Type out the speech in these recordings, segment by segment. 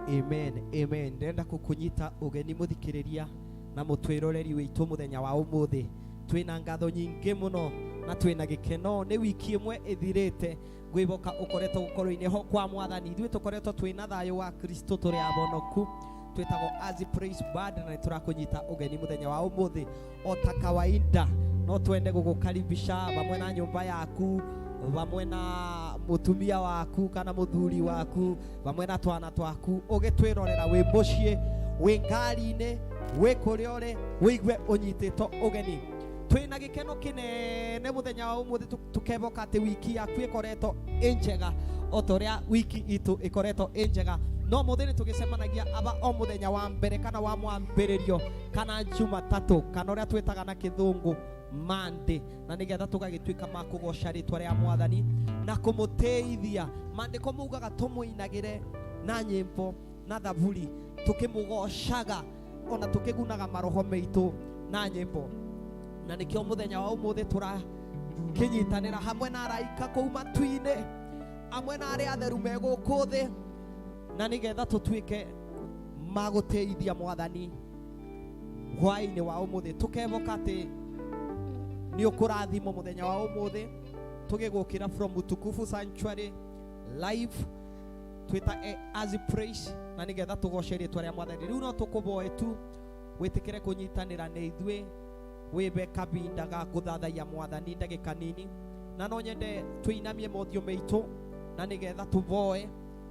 Amen, amen. Ndĩrenda gũkũnyita ũgeni mũthikĩrĩria na mũtwĩroreri witũ mũthenya wa ũmũthĩ. Twĩna ngatho nyingĩ mũno na twĩna gĩkeno nĩ wiki ĩmwe ĩthirĩte ngwĩhoka ũkoretwo gũkorwo-inĩ ho kwa mwathani. Ithuĩ tũkoretwo twĩna thayũ wa Kristo tũrĩ abonoku twĩtagwo Azi Praise Band na nĩ tũrakũnyita ũgeni mũthenya wa ũmũthĩ o ta kawaida no twende gũgũkaribisha vamwe na nyũmba yaku vamwe na mũtumia waku kana mũthuri waku vamwe na twana twaku ũgĩtwĩrorera wĩ mũciĩ wĩ ngari-inĩ wĩ kũrĩa ũrĩ wĩigue ũnyitĩtwo ũgeni twĩna gĩkeno kĩnene mũthenya wa ũmũthĩ tũkeboka atĩ wiki yaku ĩkoretwo ĩ njega o ta ũrĩa wiki itũ ĩkoretwo ĩ njega no mũthĩ nĩ tũgĩcemanagia aba o mũthenya wa mbere kana wa mwambĩrĩrio kana Jumatatũ kana ũrĩa twĩtaga na kĩthũngũ Monday na nĩgetha tũgagĩtuĩka ma kũgoca rĩtwa rĩa mwathani na kũmũtĩithia maandĩko maugaga tũmũinagĩre na nyĩmbo na thaburi tũkĩmũgocaga ona tũkĩgunaga maroho maitũ na nyĩmbo na nĩkĩo mũthenya wa ũmũthĩ tũrakĩnyitanĩra hamwe na araika kũu matu-inĩ hamwe na arĩa atheru me gũkũ thĩ na nĩgetha tũtuĩke ma gũtĩithia mwathani hwaĩ-inĩ wa ũmũthĩ tũkeboka atĩ nĩ ũkũrathimwo mũthenya wa ũmũthĩ tũgĩgũkĩra from utukufu sanctuary live twĩta as praise na nĩgetha tũgoce rĩtwa rĩa mwathani rĩu no tũkũboe tu wĩtĩkĩre kũnyitanĩra nĩ ithuĩ wĩbe kabinda ga gũthathaiya mwathani ndagĩka nini na no nyende tũinamie mothiũ maitũ na nĩgetha tũboe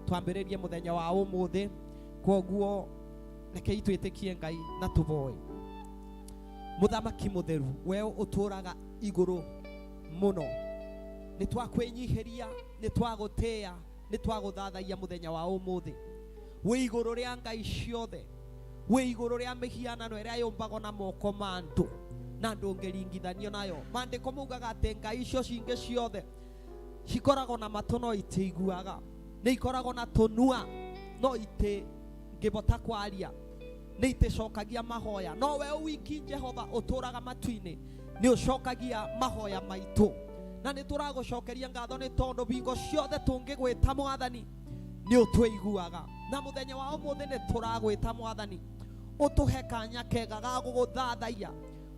twambĩrĩrie mũthenya wa ũmũthĩ kwoguo rekei twĩtĩkie ngai na tũboe mũthamaki mũtheru we ũtũraga igũrũ mũno nĩ twakwĩnyihĩria nĩ twagũtĩĩa nĩ twagũthathaiya mũthenya wa ũmũthĩ wĩ igũrũ rĩa ngai ciothe wĩ igũrũ rĩa mĩhianano ĩrĩa yũmbagwo na moko ma andũ na ndũngĩringithanio nayo maandĩko maugaga atĩ ngai icio cingĩ ciothe cikoragwo na matũ no itiiguaga nĩ ikoragwo na tũnua no itingĩbota kwaria nĩ itĩcokagia mahoya no we wiki jehova ũtũraga matu-inĩ nĩ ũcokagia mahoya maitũ na nĩ tũragũcokeria ngatho nĩ tondũ bingo ciothe tũngĩgwĩta mwathani nĩ ũtũiguaga na mũthenya wa ũmũthĩ nĩ tũragwĩta mwathani ũtũhe kanya kega ga gũgũthathaiya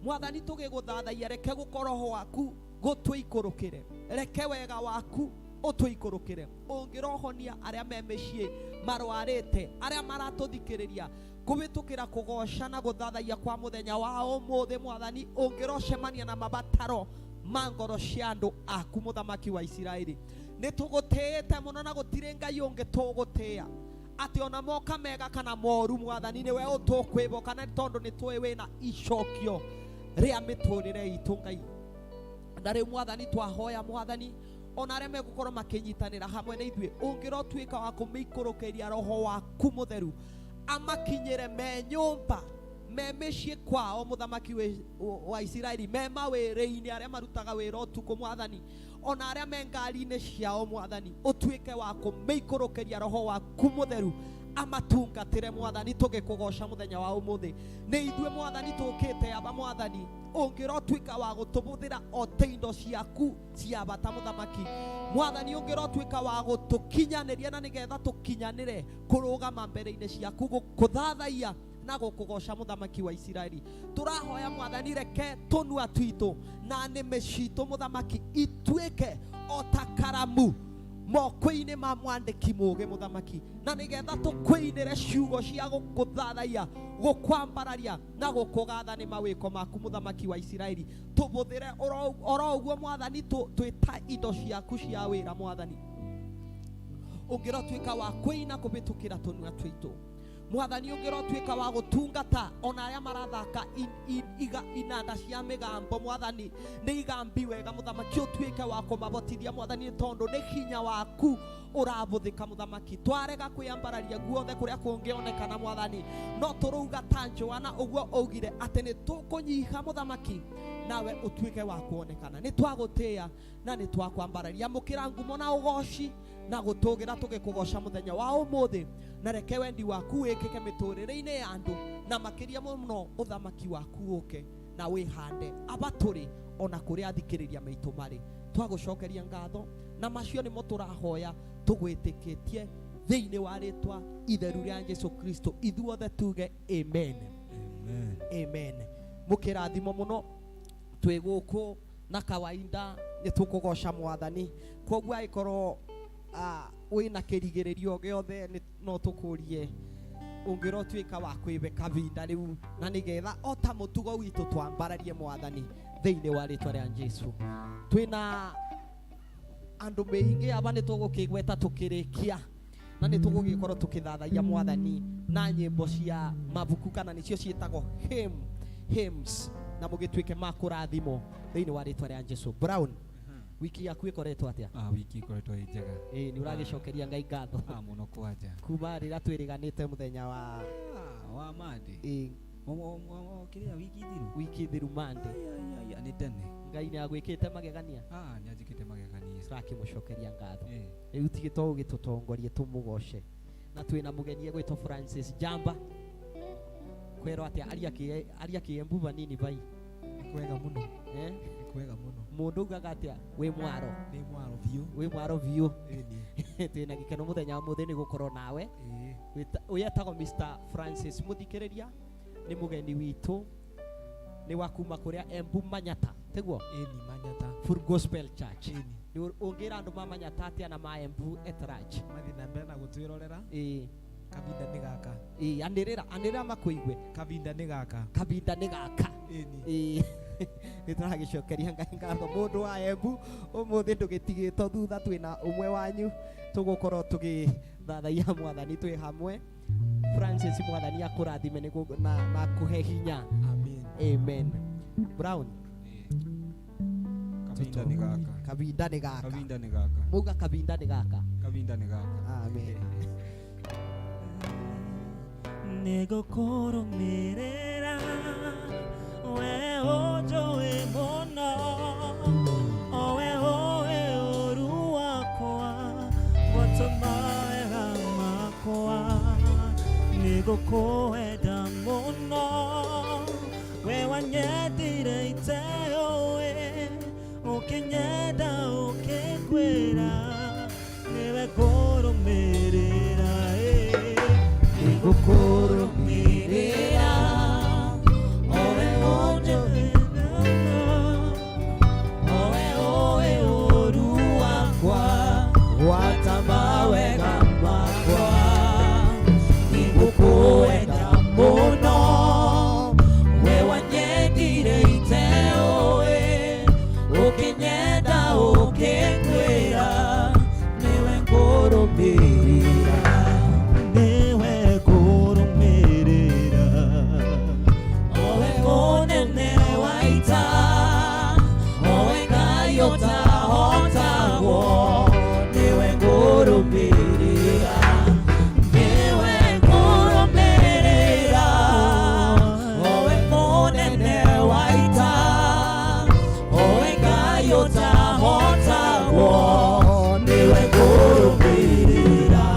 mwathani tũgĩgũthathaiya reke gũkorwo gwaku gũtũikũrũkĩre reke wega waku ũtũikũrũkĩre ũngĩrohonia arĩa me mĩciĩ marwarĩte arĩa maratũthikĩrĩria kũhĩtũkĩra kũgoca na gũthathaiya kwa mũthenya wa ũmũthĩ mwathani ũngĩrocemania na mabataro ma ngoro cia andũ aku mũthamaki wa Isiraeli nĩ tũgũtĩĩte mũno na gũtirĩ ngai ũngĩ tũgũtĩĩa atĩ ona moka mega kana moru mwathani nĩwe ũtũkwĩboka na tondũ nĩ tũĩ wĩna icokio rĩa mĩtũrĩre itũ ngai na rĩu mwathani twahoya mwathani ona arĩa megũkorwo makĩnyitanĩra hamwe na ithuĩ ũngĩrotuĩka wa kũmĩikũrũkĩria roho waku mũtheru amakinyĩre me nyũmba me mĩciĩ kwao mũthamaki wa Isiraeli me mawĩra-inĩ arĩa marutaga wĩra ũtukũ mwathani ona arĩa me ngari-inĩ ciao mwathani ũtuĩke wa kũmĩikũrũkĩria roho waku mũtheru amatungatĩre mwathani tũgĩkũgoca mũthenya wa ũmũthĩ nĩ ithuĩ mwathani tũkĩte aba mwathani ũngĩrotuĩka wa gũtũbũthĩra o ta indo ciaku cia bata mũthamaki mwathani ũngĩrotuĩka wa gũtũkinyanĩria na nĩgetha tũkinyanĩre kũrũgama mbere-inĩ ciaku gũkũthathaiya na gũkũgoca mũthamaki wa Isiraeli tũrahoya mwathani reke tũnua twitũ na nĩmĩ citũ mũthamaki ituĩke o ta karamu moko-inĩ ma mwandĩki mũũgĩ mũthamaki na nĩgetha tũkũinĩre ciugo cia gũkũthathaiya gũkwambararia na gũkũgatha nĩ mawĩko maku mũthamaki wa Isiraeli tũbũthĩre oro ũguo mwathani twĩ ta indo ciaku cia wĩra mwathani ũngĩrotuĩka wa kũina kũhĩtũkĩra tũnua twitũ mwathani ũngĩrotuĩka wa gũtungata ona arĩa marathaka inanda cia mĩgambo mwathani nĩ igambi wega mũthamaki ũtuĩke wa kũmabotithia mwathani nĩ tondũ nĩ hinya waku ũrabũthĩka mũthamaki twarega kwĩambararia guothe kũrĩa kũngĩonekana mwathani no tũrauga ta Joana ũguo augire atĩ nĩ tũkũnyiha mũthamaki nawe ũtuĩke wa kuonekana nĩ twagũtĩĩa na nĩ twakwambararia amũkĩra ngumo na ũgoci na gũtũgĩra tũgĩkũgoca mũthenya wa ũmũthĩ na reke wendi waku wĩkĩke mĩtũrĩre-inĩ ya andũ na makĩria mũno ũthamaki waku ũke na wĩhande aba tũrĩ ona kũrĩa athikĩrĩria maitũ marĩ twagũcokeria ngatho na macio nĩmo tũrahoya tũgwĩtĩkĩtie Thĩinĩ wa rĩtwa itheru rĩa Jesu Kristo, ithuothe tuge amen. Amen. Amen. Mũkĩrathimo mũno, twĩ gũkũ na kawaida nĩ tũkũgoca mwathani. Koguo angĩkorwo wĩna kĩrigĩrĩrio gĩothe, no tũkũrie ũngĩrotuĩka wa kwĩbe kavinda rĩu, na nĩgetha o ta mũtugo witũ twambararie mwathani thĩinĩ wa rĩtwa rĩa Jesu. Twĩna andũ meingĩ aba nĩ tũgũkĩgweta tũkĩrĩkia, na nĩ tũgũgĩkorwo tũkĩthathaia mwathani na nyĩmbo cia mabuku, kana nĩcio ciĩtagwo hymns, na mũgĩtuĩke ma kũrathimwo thĩinĩ wa rĩtwa rĩa Jesu. Brown, wiki yaku ĩkoretwo atĩa? Wiki ĩkoretwo ĩ njega. Ĩĩ, nĩ ũragĩcokeria Ngai ngatho? Mũno kwanja. Kuma rĩrĩa twĩrĩganĩte mũthenya wa Wa Monday. Ĩĩ. Kĩrĩa wiki thiru? Wiki thiru Monday. Ai, ai, ai, nĩ tene. Ngai nĩ agwĩkĩte magegania? Nĩ anjĩkĩte magegania. Tũrakĩmũcokeria ngatho. Rĩu tigĩ to ũgĩtũtongorie tũmũgoce, na twĩna mũgeni egwĩtwo Francis Jamba. Kwĩrwo atĩa? Aria kĩembu vanini vai. Nĩ kwega mũno. Eh? Nĩ kwega mũno. Mũndũ ugaga atĩa? Wĩ mwaro? Nĩ mwaro biũ. Wĩ mwaro biũ. Ĩni. Twĩna gĩkeno mũthenya wa mũthĩ nĩ gũkorwo nawe. Ĩĩ. Ũyũ etagwo Mr Francis mũthikĩrĩria, nĩ mũgeni witũ, nĩ wa kuma kũrĩa Embu Manyata, tiguo? Ĩni, Manyata. Full Gospel Church. Ĩni. Nĩ ũngĩra andũ ma Manyata atĩa na ma Embu at large? Mathiĩ na mbere na gũtwĩrorera. Ĩĩ. Kavinda nĩ gaka. Ĩĩ, anĩrĩra, anĩrĩra makũigue. Kavinda nĩ gaka. Kavinda nĩ gaka. Ĩni. Ĩĩ. Nĩ tũragĩcokeria Ngai ngatho. Mũndũ wa Embu ũmũthĩ ndũgĩtigĩtwo thutha, twĩna ũmwe wanyu tũgũkorwo tũgĩthathaia mwathani twĩ hamwe. Francis, mwathani akũrathime nĩ na kũhe hinya. Amen. Amen. Brown. Kavinda nĩ gaka. Kavinda nĩ gaka. Kavinda nĩ gaka. Muga kavinda nĩ gaka. Kavinda nĩ gaka. Amen. Nĩngũkũrũmĩrĩra we ũnjũĩ mũno, o we ũĩ ũũru wakwa, gwatũma wega makwa. Nĩngũkwenda mũno, we wanyendire iteũĩ, ũkĩnyenda ũkĩngwĩra, nĩwe ngũrũmĩrĩra, ĩ. Nĩngũkũrũmĩrĩra, o we ũnjũĩ mũno, o we ũĩ ũũru wakwa, gwata mawega makwa. Nĩngũkwenda mũno, we wanyendire iteũĩ, ũkĩnyenda ũkĩngwĩra, nĩwe ngũrũmĩrĩra. Nĩwe ngũrũmĩrĩra, o we mũnene wa ita, o we Ngai ũtahotagwo, nĩwe ngũrũmĩrĩra. Nĩwe ngũrũmĩrĩra, o we mũnene wa ita, o we Ngai ũtahotagwo, nĩwe ngũrũmĩrĩra.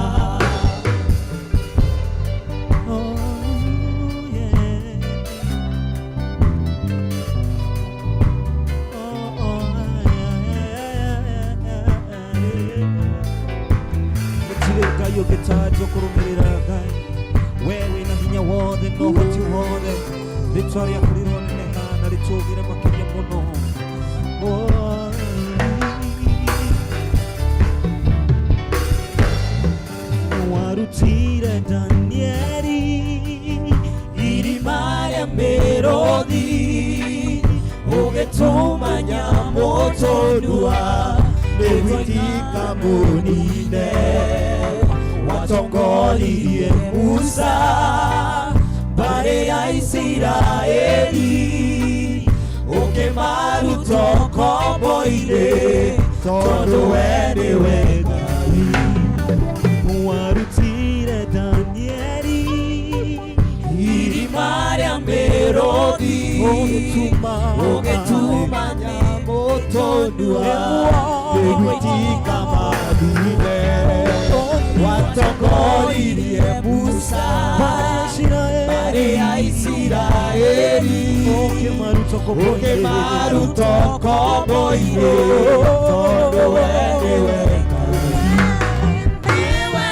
Oh, yeah. Oh, oh, yeah, yeah, yeah, yeah. Gũtirĩ Ngai ũngĩtajwo kũrũmĩrĩra Ngai, we wĩna hinya wothe na ũhoti wothe, rĩtwa rĩaku rĩroneneha na rĩtũgĩre makĩria mũno. Oh, warutire Danieli irima rĩa mĩrũthi, ũgĩtũma nyamũ tũnua nĩgwĩtika mũnine. Watongoririe Musa mbarĩ ya Isiraeli, ũkĩmaruta ũkombo-inĩ, tondũ we nĩwe Ngai. Warutire Danieli irima rĩa mĩrũthi, ũgĩtũma nyamũ tũnua nĩgwĩtika manine. Watongoririe Musa mbarĩ ya Isiraeli, ũkĩmaruta ũkombo-inĩ, tondũ we nĩwe Ngai. Nĩwe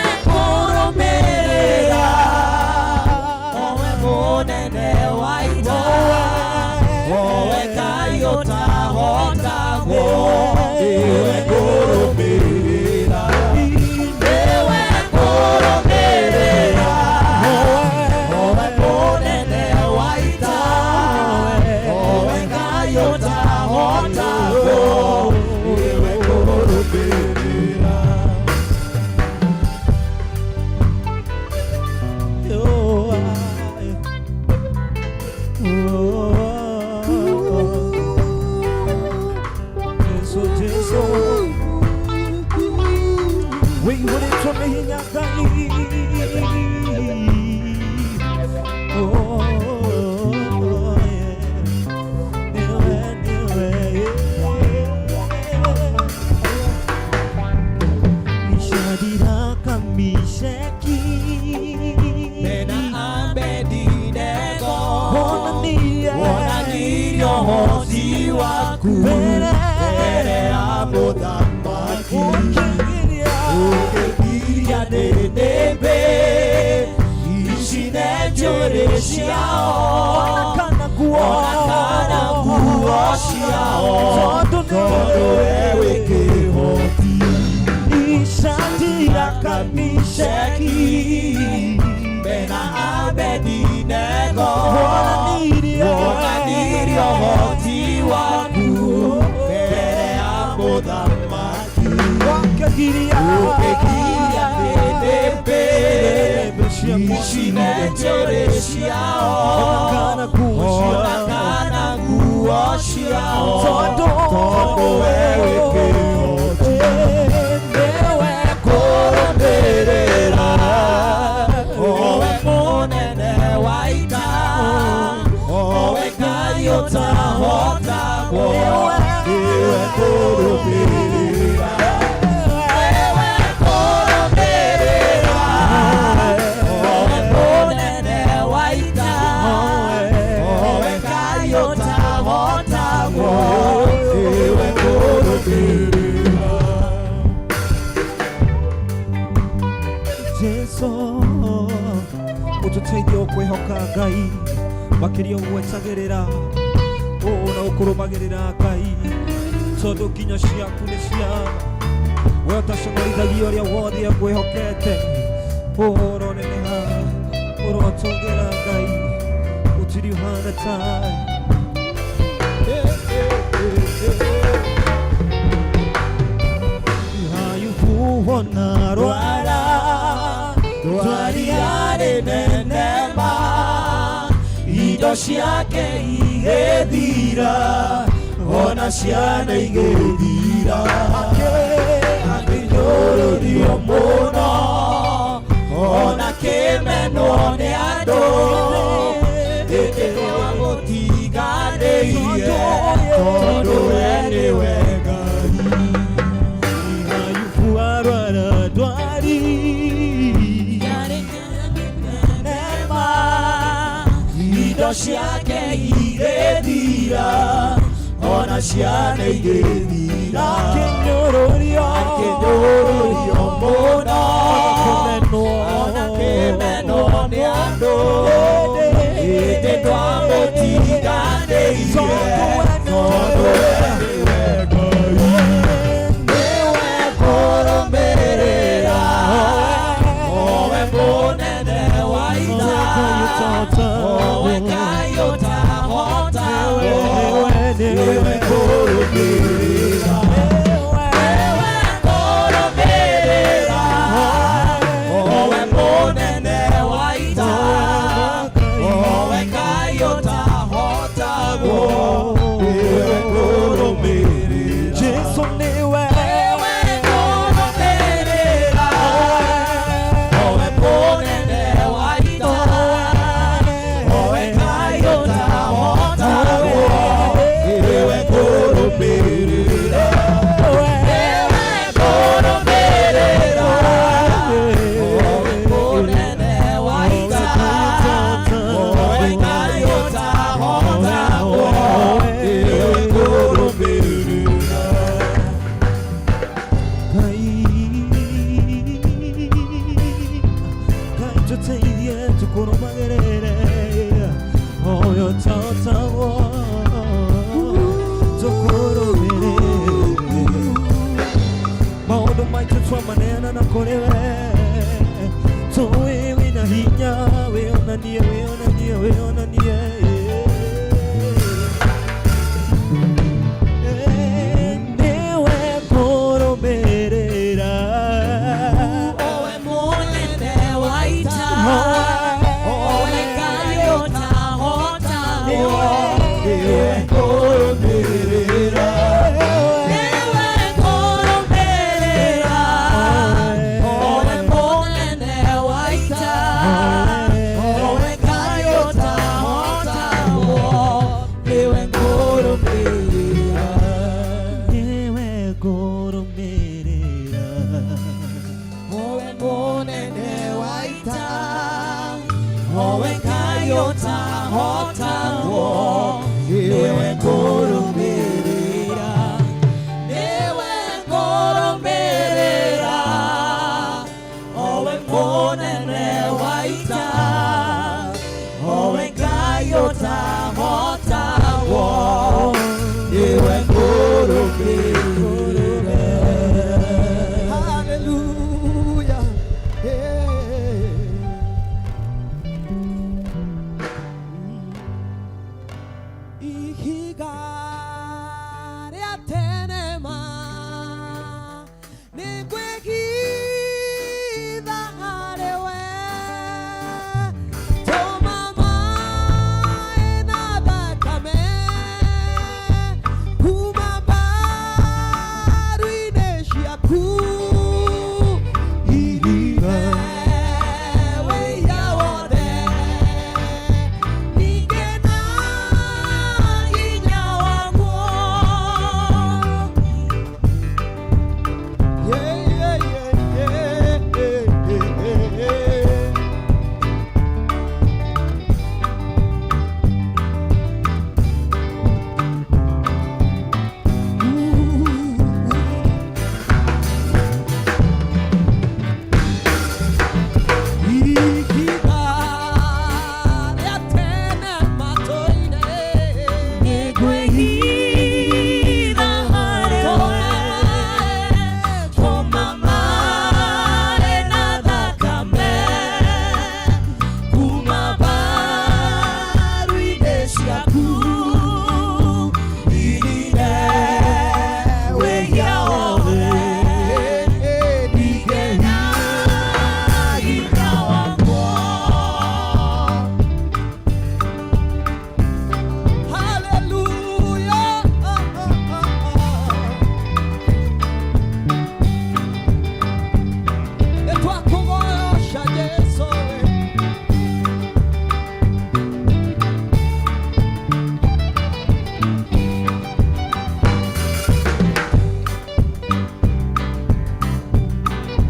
ũtahotagwo nĩwe kũrũmĩrĩra. Jesu, Jesu. Wĩihũrĩtwo nĩ hinya Ngai. Oh, yeah. Nĩwe, nĩwe, yeah. Shadiraka Misheki. Mena Abednego. Wonanie. Wonanirie ũhoti waku Mbere. Mbere ya mũthamaki. Ũkĩgiria. Ũkĩgiria nĩnĩmbĩ icine njuĩrĩ ciao. Ona kana nguo. Ona kana nguo ciao. Tondũ nĩwe. Tondũ we wĩ kĩhoti. Shadiraka Misheki. Mena Abednego. Wonanirie. Wonanirie ũhoti waku mbere ya mũthamaki. Ũkĩgiria. Ũkĩgiria nĩnĩmbĩ icine njuĩrĩ ciao. Ona kana nguo ciao. Ona kana nguo ciao. Tondũ. Tondũ we wĩ kĩhoti. Nĩwe Kũrũmĩrĩra owe mũnene wa ita, owe Ngai ũtahotagwo nĩwe kũrũmĩrĩra. Nĩwe kũrũmĩrĩra owe mũnene wa ita, owe Ngai ũtahotagwo nĩwe kũrũmĩrĩra. Jesu ũtũteithie ũkwĩhoka Ngai makĩria ũgwetagĩrĩra na ũkũrũmagĩrĩra Ngai tondũ nginyo ciaku nĩ cia we ũtaconorithagia ũrĩa wothe akwĩhokete. Ũroneneha, ũrotũgĩra Ngai, gũtirĩ ũhana tawe. Ayubu ona rwara Ndwari yarĩ nenema, indo ciake igĩthira, ona ciana igĩthira. Akĩnyũrũrio mũno, ona kĩmenwo nĩ andũ, ĩndĩ ndwamũtiganĩirie, tondũ we nĩwe Ngai. Ayubu arwara ndwari Nema, indo ciake igĩthira, ona ciana igĩthira. Akĩnyũrũrio. Akĩnyũrũrio mũno, ona kĩmenwo nĩ andũ, ĩndĩ ndwamũtiganĩirie, tondũ we nĩwe Ngai. Nĩwe kũrũmĩrĩra owe mũnene wa ita, owe Ngai ũtahotagwo nĩwe kũrũmĩrĩra. Nĩwe kũrũmĩrĩra owe mũnene wa ita, owe Ngai ũtahotagwo nĩwe kũrũmĩrĩra. Jesu nĩwe. Nĩwe kũrũmĩrĩra owe mũnene wa ita, owe Ngai ũtahotagwo nĩwe kũrũmĩrĩra. Nĩwe kũrũmĩrĩra owe mũnene wa ita, owe Ngai ũtahotagwo nĩwe kũrũmĩrĩra. Ngai, Ngai tũteithie tũkũrũmagĩrĩre ũyũ ũtahotagwo tũkũrũmĩrĩre maũndũ maitũ twamaneana na kũrĩ we tũĩ wĩna hinya wĩonanie wĩonanie wĩonanie. Niwe ngũrũmĩrĩra. Niwe ngũrũmĩrĩra, owe mũnene wa ita, owe Ngai ũtahotagwo. Niwe ngũrũmĩrĩra. Niwe ngũrũmĩrĩra. Owe mũnene wa ita, owe Ngai ũtahotagwo. Niwe ngũrũmĩrĩra. Niwe ngũrũmĩrĩra, owe mũnene wa ita, owe Ngai ũtahotagwo. Niwe ngũrũmĩrĩra. Hallelujah. Hey. Ihiga rĩa tene ma nĩngwĩhitha harĩ we, tũma maĩ na thakame kuma mbaru-inĩ ciaku, irire wĩira wothe ningĩ na hinya waguo. Yeah, yeah, yeah, yeah, yeah, yeah. Ihiga rĩa tene matũire Nĩngwĩhitha harĩ we, tũma maĩ na thakame kuma mbaru-inĩ ciaku, irinde wĩhia wothe, ningĩ na hinya wakwa. Hallelujah. Nĩtwakũgoca Jesũ we.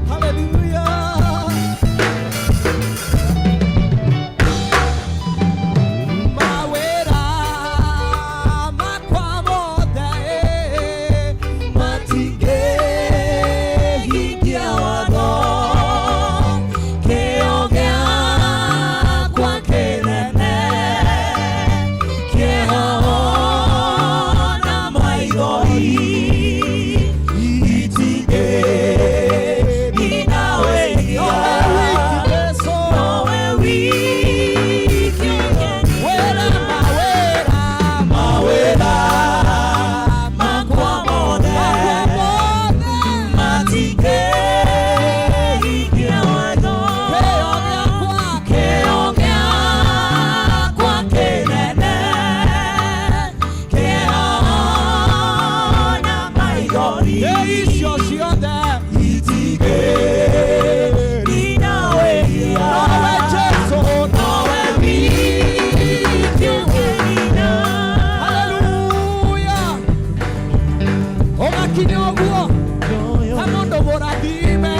Hallelujah. Mawĩra makwa mothe Matingĩhingia watho, kĩo gĩakwa kĩnene, kĩeha ona maithori, itingĩnina wĩhia. Jesũ. Nowe wiki Wĩra mawĩra mawĩra makwa mothe makwa mothe matingĩhingia watho, kĩo gĩakwa kĩo gĩakwa kĩnene, kĩeha ona maithori, icio ciothe itingĩnina wĩhia. Nowe Jesũ. Nowe wiki ũngĩnina. Hallelujah. Ũgakinya ũguo ta mũndũ mũrathime.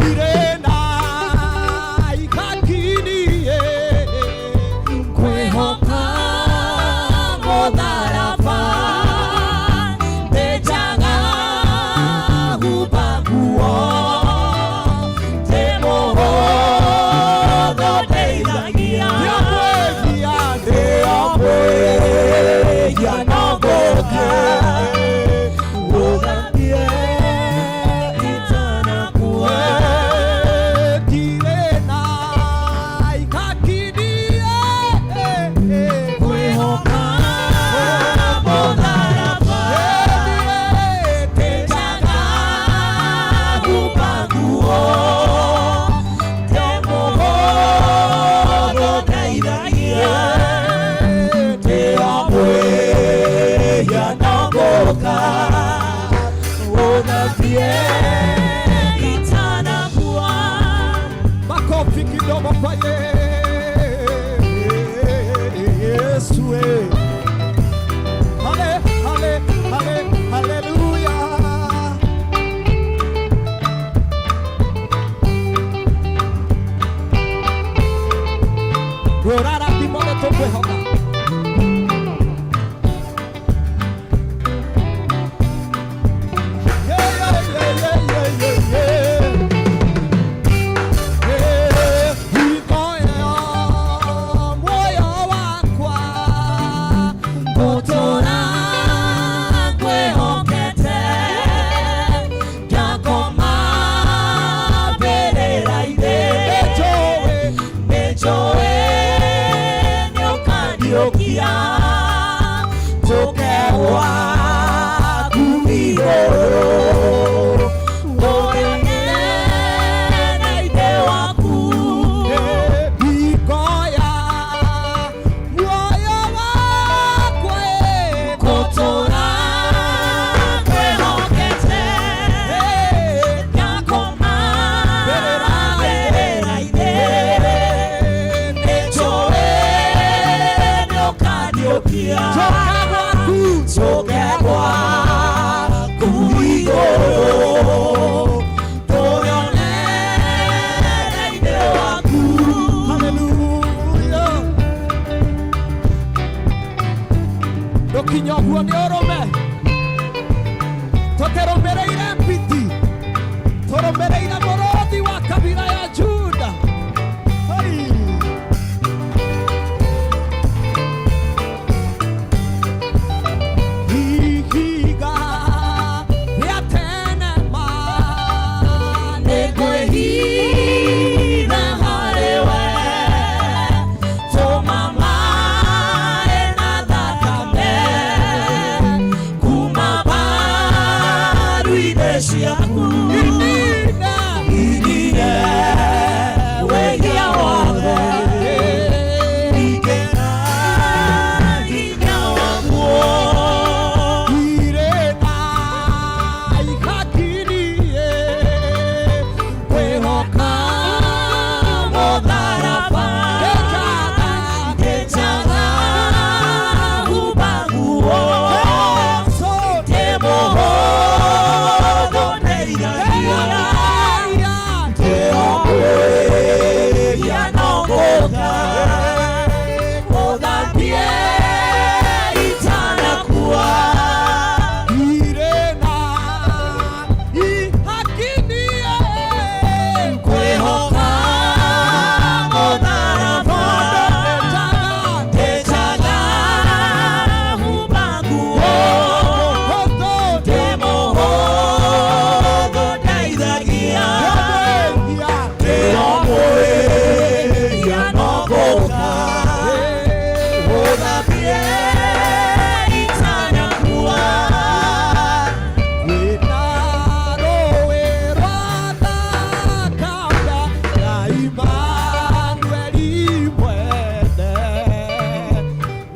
Ire na ikakinie Kwĩhoka mũtharaba, ndĩnjaga huba nguo, ndĩ mũhũthũ ndeithagia. Ndĩamwĩhia, Ndĩamwĩhia no ngũke, gũgathiĩ itanakua. Ndirĩ na ikakinie Kwĩhoka Gũkinya ũguo nĩ ũrũme. Tũtĩrũmĩrĩire mpiti, tũrũmĩrĩire mũrũthi wa kabira ya Juda. Hey. Ihiga rĩa tene ma Nĩngwĩhitha harĩ we, tũma maĩ na thakame kuma mbaru-inĩ ciaku. Inina. Inine wĩhia wothe, ingĩra hinya waguo. Irena ihakirie Kwĩhoka mũtharaba, ngĩnjaga humba nguo, ndĩ mũhũthũ ndeithagia, ndĩrogwĩria no ngũka, ũthambie itanakua. Irena ihakirie Kwĩhoka mũtharaba, ngĩnjaga humba nguo, ndĩ mũhũthũ ndeithagia, ndĩromwĩria no ngũka, ũthambie itanakua. Kwĩna rũĩ rwa thakame ya Imanueli mwene,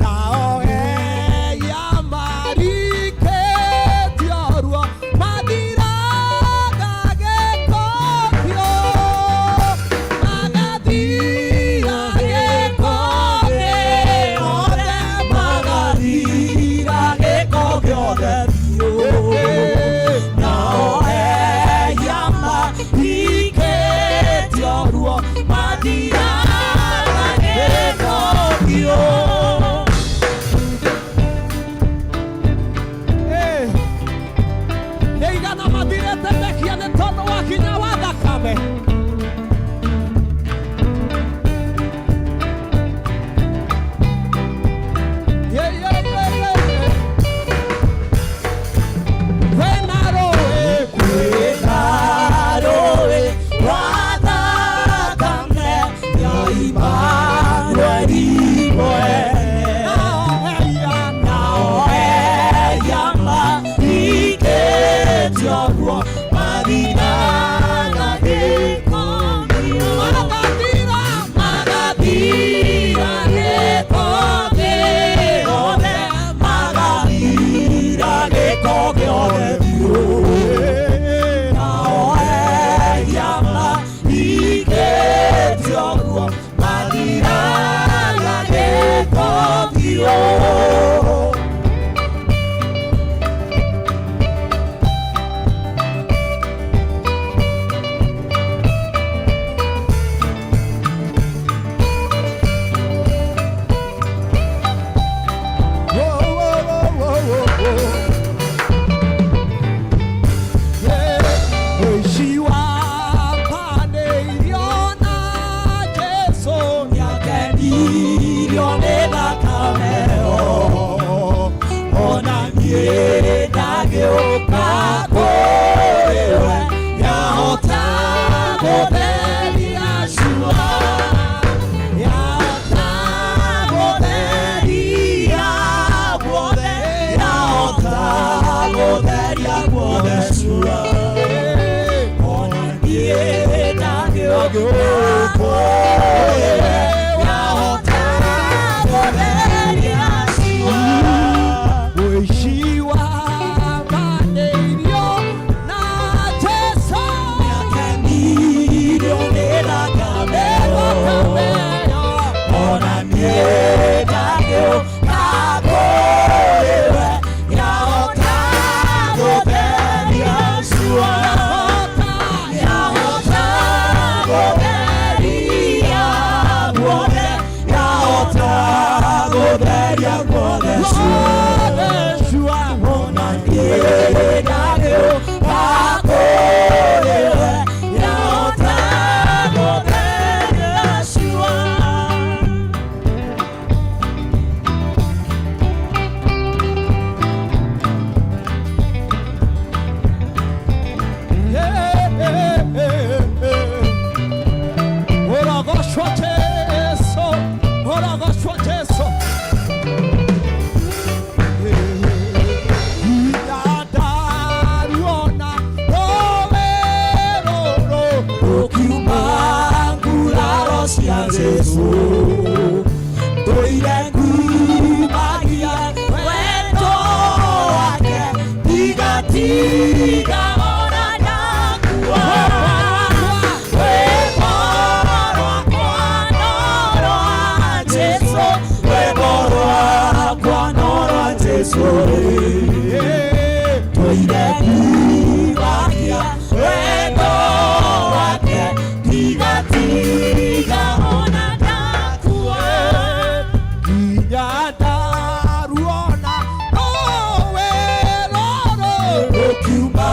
nao eya marikĩtio ruo mathiraga gĩko biũ, magathira gĩko gĩothe, Magathira gĩko gĩothe biũ. Nao ehia marikĩtio ruo mathiraga gĩko biũ. Nĩ igana mathirĩte mehia nĩ tondũ wa hinya wa thakame. Yeah, yeah, yeah, yeah, yeah. Kwĩna rũĩ, Kwĩna rũĩ rwa thakame ya Imanueli mwene, nao ehia, nao ehia marikĩtio ruo mathiraga gĩko biũ. Magathira, Magathira gĩko gĩothe, magathira gĩko gĩothe biũ. Nao ehia marikĩtio ruo mathiraga gĩko biũ. Whoa, whoa, whoa, whoa, whoa, whoa. Yeah. Mũici wa mbanĩirio na Jesũ Nĩakenirio nĩ thakame ĩyo, ona niĩ ndagĩũka kũrĩ we, yahota gũtheria cua, yahota gũtheria guothe, yahota gũtheria guothe cua, ona niĩ ndagĩũka kũrĩ we, yahota gũtheria cua. Mũici wa mbanĩirio na Jesũ Nĩakenirio nĩ thakame ĩyo, ona niĩ ndagĩũka kũrĩ we, yahota gũtheria cua, yahota gũtheria guothe, yahota gũtheria guothe cua. Ndagĩũka kũrĩ we, ndahota gũtheria ciũa. Ũrogocwo Jesu, ũrogocwo Jesu. Ndandaruona rũũĩ rũrũ Rũkiuma nguraro cia Jesũ, ndũire ngumagia wendo wake, ndigatiga ona ndakua. Rwĩmbo rwakwa no rwa Jesũ, rwĩmbo rwakwa no rwa Jesũ ndũire ngumagia wendo wake, ndigatiga ona ndakua. Nginya ndaruona rũũĩ rũrũ Rũkiuma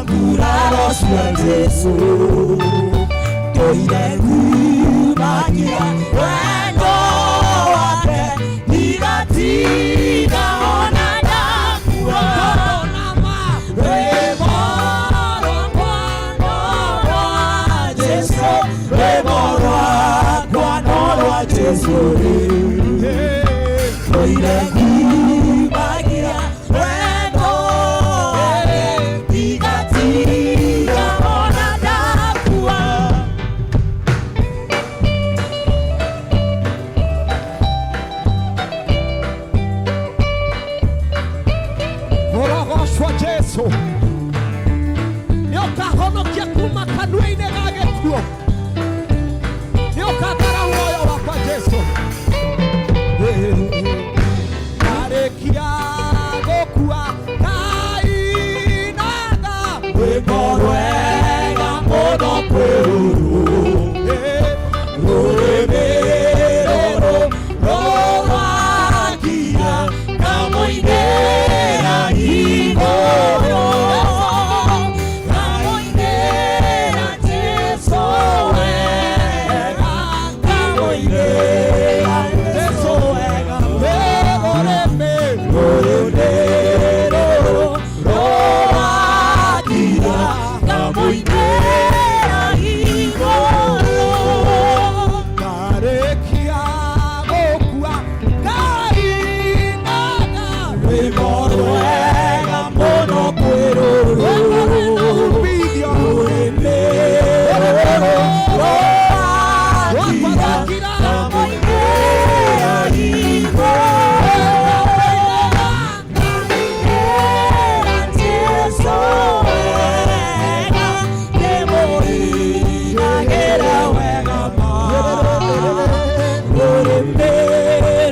nguraro cia Jesũ, ndũire ngumagia wendo wake, ndigatiga ona ndakua. Rwĩmbo rwakwa no rwa Jesũ, rwĩmbo rwakwa no rwa Jesũ ndũire ngumagia wendo wake, ndigatiga ona ndakua. Ũrogocwo Jesu, nĩ ũkahonokia kuma kanua-inĩ ga gĩkuũ, nĩ ũkathara muoyo wakwa Jesu. Ndarĩkia gũkua ndainaga Rwĩmbo rwega mũno kwĩ rũrũ, rũrĩmĩ rũrũ rũrakia ngamũinĩra igũrũ, ngamũinĩra Jesũ wega, ngamũinĩra Jesũ wega. Rũrĩmĩ Rũrĩmĩ rũrũ rũrakia ngamũinĩra igũrũ. Ndarĩkia gũkua ndainaga Rwĩmbo rwega mũno kwĩ rũrũ, umithio rũrĩmĩ rũrũ rũrakia ngamũinĩra igũrũ. Ngamũinĩra Jesũ wega, ndĩmũinagĩra wega ma. Rũrĩmĩ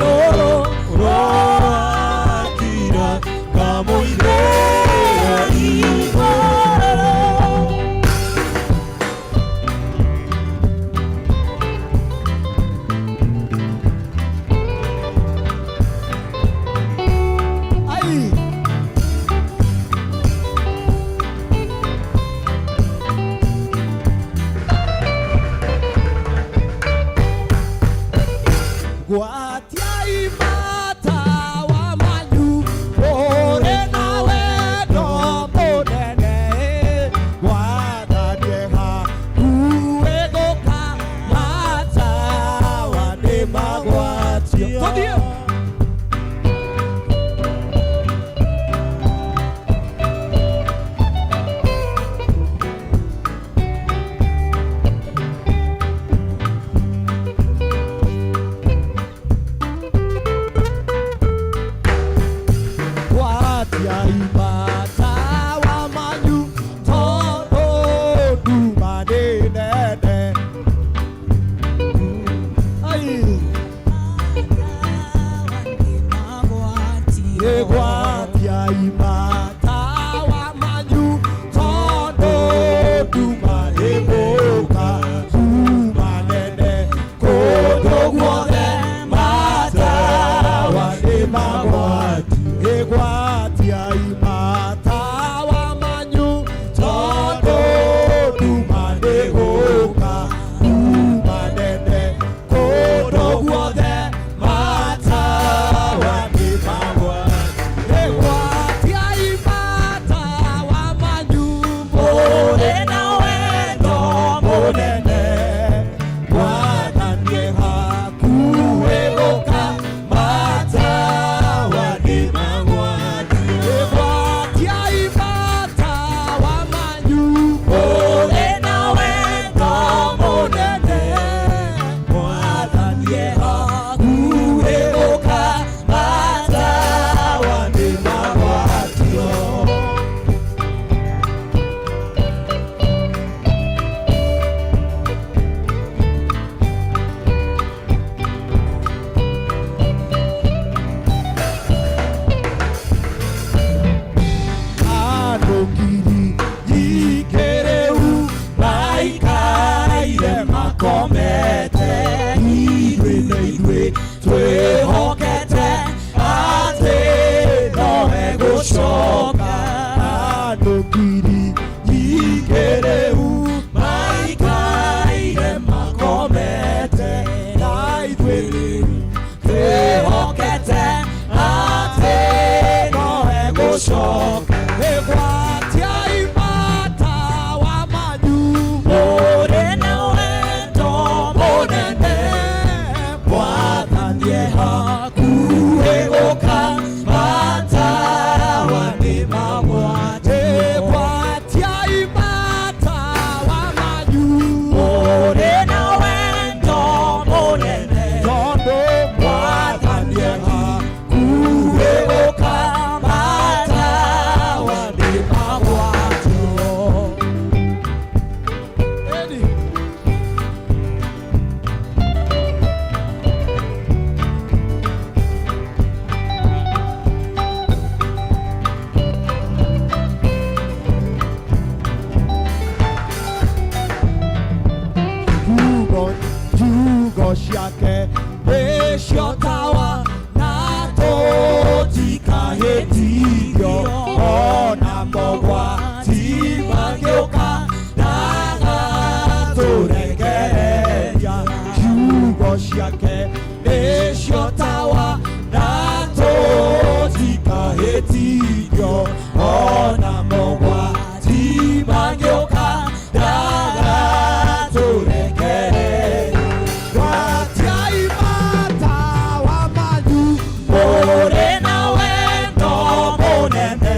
rũrũ rũrakira ngamũinĩra igũrũ. Ai. Gwatiai matawa manyu ũrĩ na wendo mũnene, gwathanie hakuhĩ gũka matawa nĩ magwatio. Tũthiĩ. Gwatiai matawa manyu tondũ nduma nĩ nene. Ai. Gwatiai matawa manyu tondũ nduma ĩgũka kuma nene kũndũ guothe matawa nĩ magwatio. Gwatiai matawa Gũcoka Gwatiai matawa manyu Mũrĩ na wendo mũnene Mwathani e hakuhĩ gũka matawa nĩ magwatio Gwatiai matawa manyu Mũrĩ na wendo mũnene tondũ Mwathani e hakuhĩ gũka matawa nĩ magwatio Eni. Kiugo kiugo ciake nĩcio tawa na tũtikahĩtithio ona mogwati mangĩũka ndagatũrekereria kiugo ciake nĩcio tawa na tũtikahĩtithio ona mogwati mangĩũka ndagatũrekereria Gwatiai matawa manyu Mũrĩ na wendo mũnene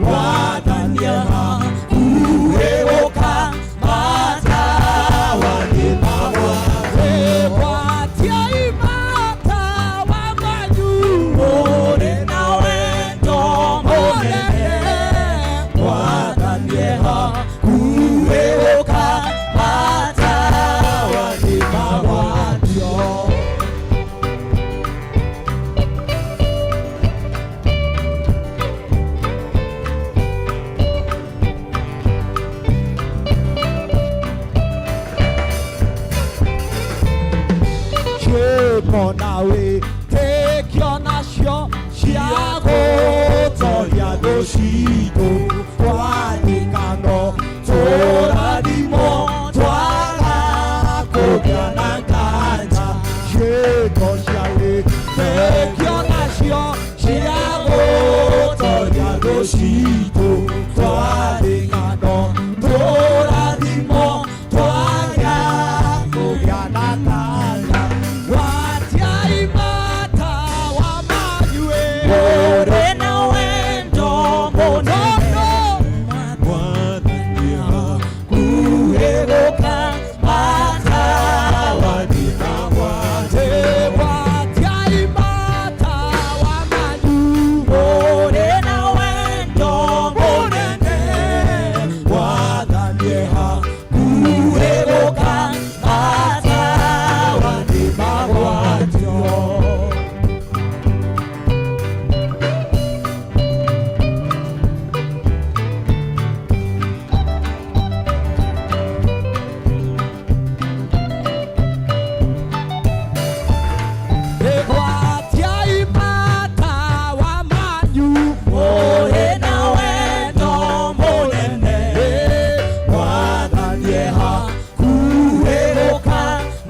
Mwathani e hakuhĩ gũka matawa nĩ magwatio Gwatiai matawa manyu Mũrĩ na wendo mũnene Mwathani e hakuhĩ gũka matawa nĩ magwatio Ciĩko na wĩtĩkio nacio cia gũtoria thũ citũ twandĩkano tũrathimwo twaga kũgĩa na nganja ciĩko cia wĩtĩkio nacio cia gũtoria thũ citũ twandĩkano tũrathimwo twaga kũgĩa na nganja Gwatiai matawa manyu Mũrĩ na wendo mũnene Mwathani e hakuhĩ gũka matawa nĩ magwatio Gwatiai matawa manyu Mũrĩ na wendo mũnene Mwathani e hakuhĩ gũka matawa nĩ magwatio Gwatiai matawa manyu Mũrĩ na wendo mũnene Mwathani e hakuhĩ gũka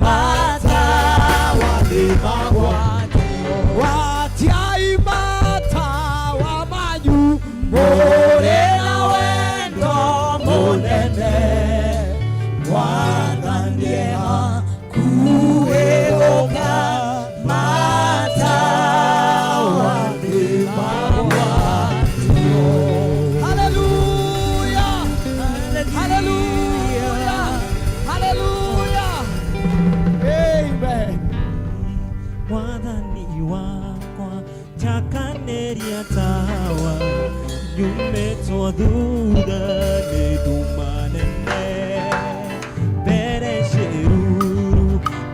matawa nĩ magwatio Gwatiai matawa manyu Mũrĩ na wendo mũnene Mwathani e hakuhĩ gũka matawa nĩ magwatio Hallelujah Hallelujah Hallelujah Amen Mwathani wakwa njakanĩria tawa nyumĩtwo thutha nĩ nduma nene mbere ciĩruru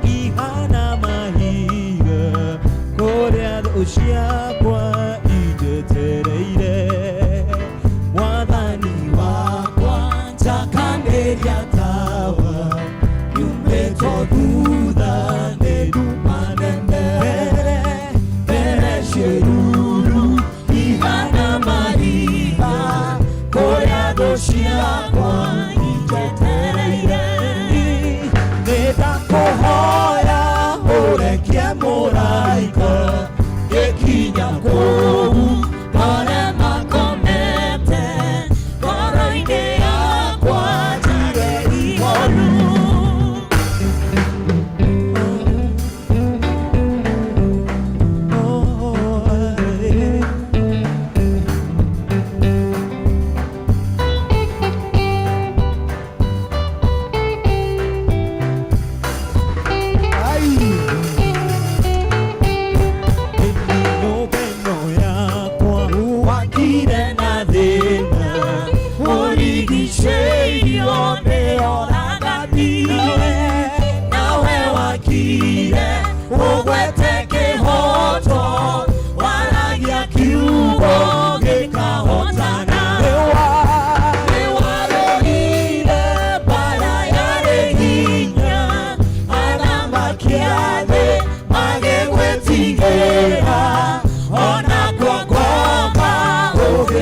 ihana mahiga kũrĩa thũ ciakwa injetereire Mwathani wakwa njakanĩria tawa nyumĩtwo thutha nĩ nduma nene mbere ciĩruru ihana mahiga kũrĩa thũ ciakwa injetereire nĩ ndakũhoya ũrekie mũraika gĩkinya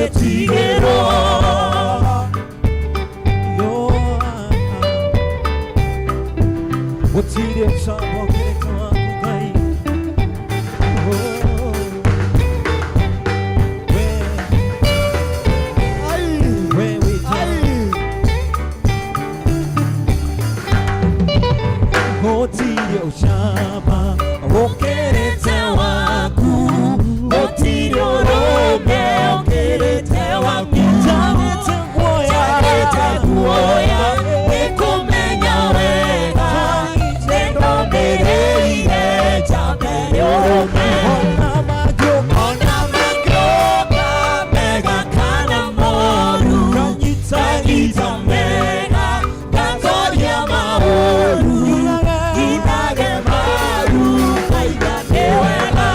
Ndũngĩtigĩrwo. Gũtirĩ ũcamba ũkĩrĩte waku Ngai. Oh. We wĩ Gũtirĩ ũcamba ũkĩrĩte waku. Gũtirĩ ũrũme ũkĩrĩte waku. Njagĩte guoya. Njagĩte guoya nĩkũmenya wega nĩnũmĩrĩire njambe ũrũme. Ona mangĩũka Ona mangĩũka mega kana moru, nganyita nganyita mega ngatoria maũru, nginage maru ngaiga nĩ wega.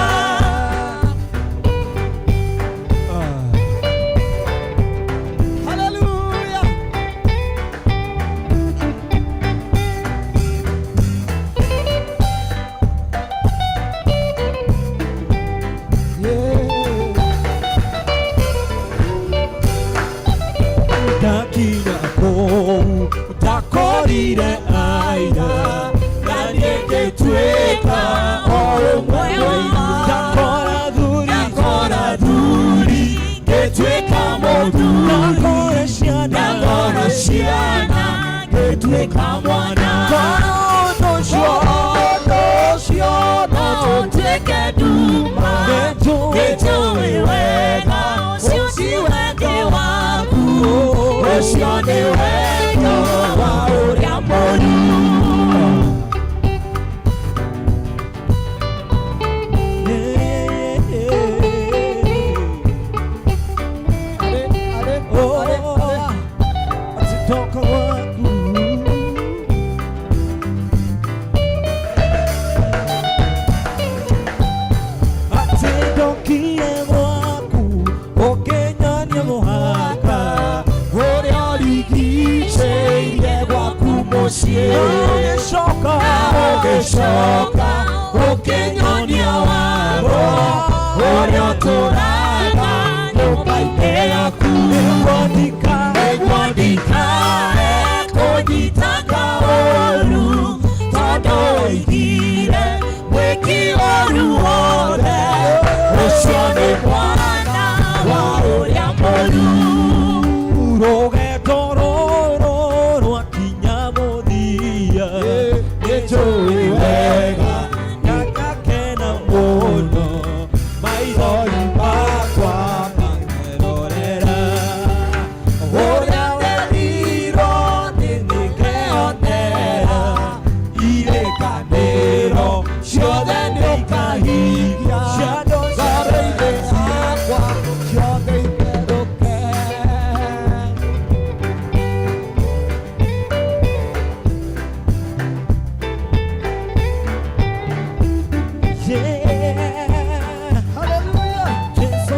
Hallelujah. Ndakinya kũu ndakorire aira Na niĩ ngĩtuĩka o ũmwe wao. Ndakora thuri Ndakora thuri ngĩtuĩka mũthuri, ndakora ciana ndakora ciana ngĩtuĩka mwana. Korwo ũndũ ũcio Ũndũ ũcio no ũtuĩke nduma, nĩnjũĩ wega ũcio ti wendi waku, ũcio nĩ wendo wa ũrĩa mũru. Are, are, are, are. Atitoka waku Atindokire gwaku ũkĩnyonia mũhaka Ũrĩa ũrigicĩirie gwaku mũciĩ, ũgĩcoka ũgĩcoka ũkĩnyonia watho ũrĩa ũtũũraga nyũmba-inĩ yaku. Nĩngwandĩka Nĩguo ndikae kũnyita kaũru, tondũ woigire mwĩki ũru wothe ũcio nĩ mwana wa ũrĩa mũru. Rũgendo rũrũ rwakinya mũthia nĩnjũĩ wega na ngakena mũno maithori makwa makerorera ũrĩa werirwo nĩ nĩngeonera irĩkanĩro ciothe nĩikahingia Ngoro-inĩ yakwa ciothe itherũke. Yeah. Hallelujah. Jesu.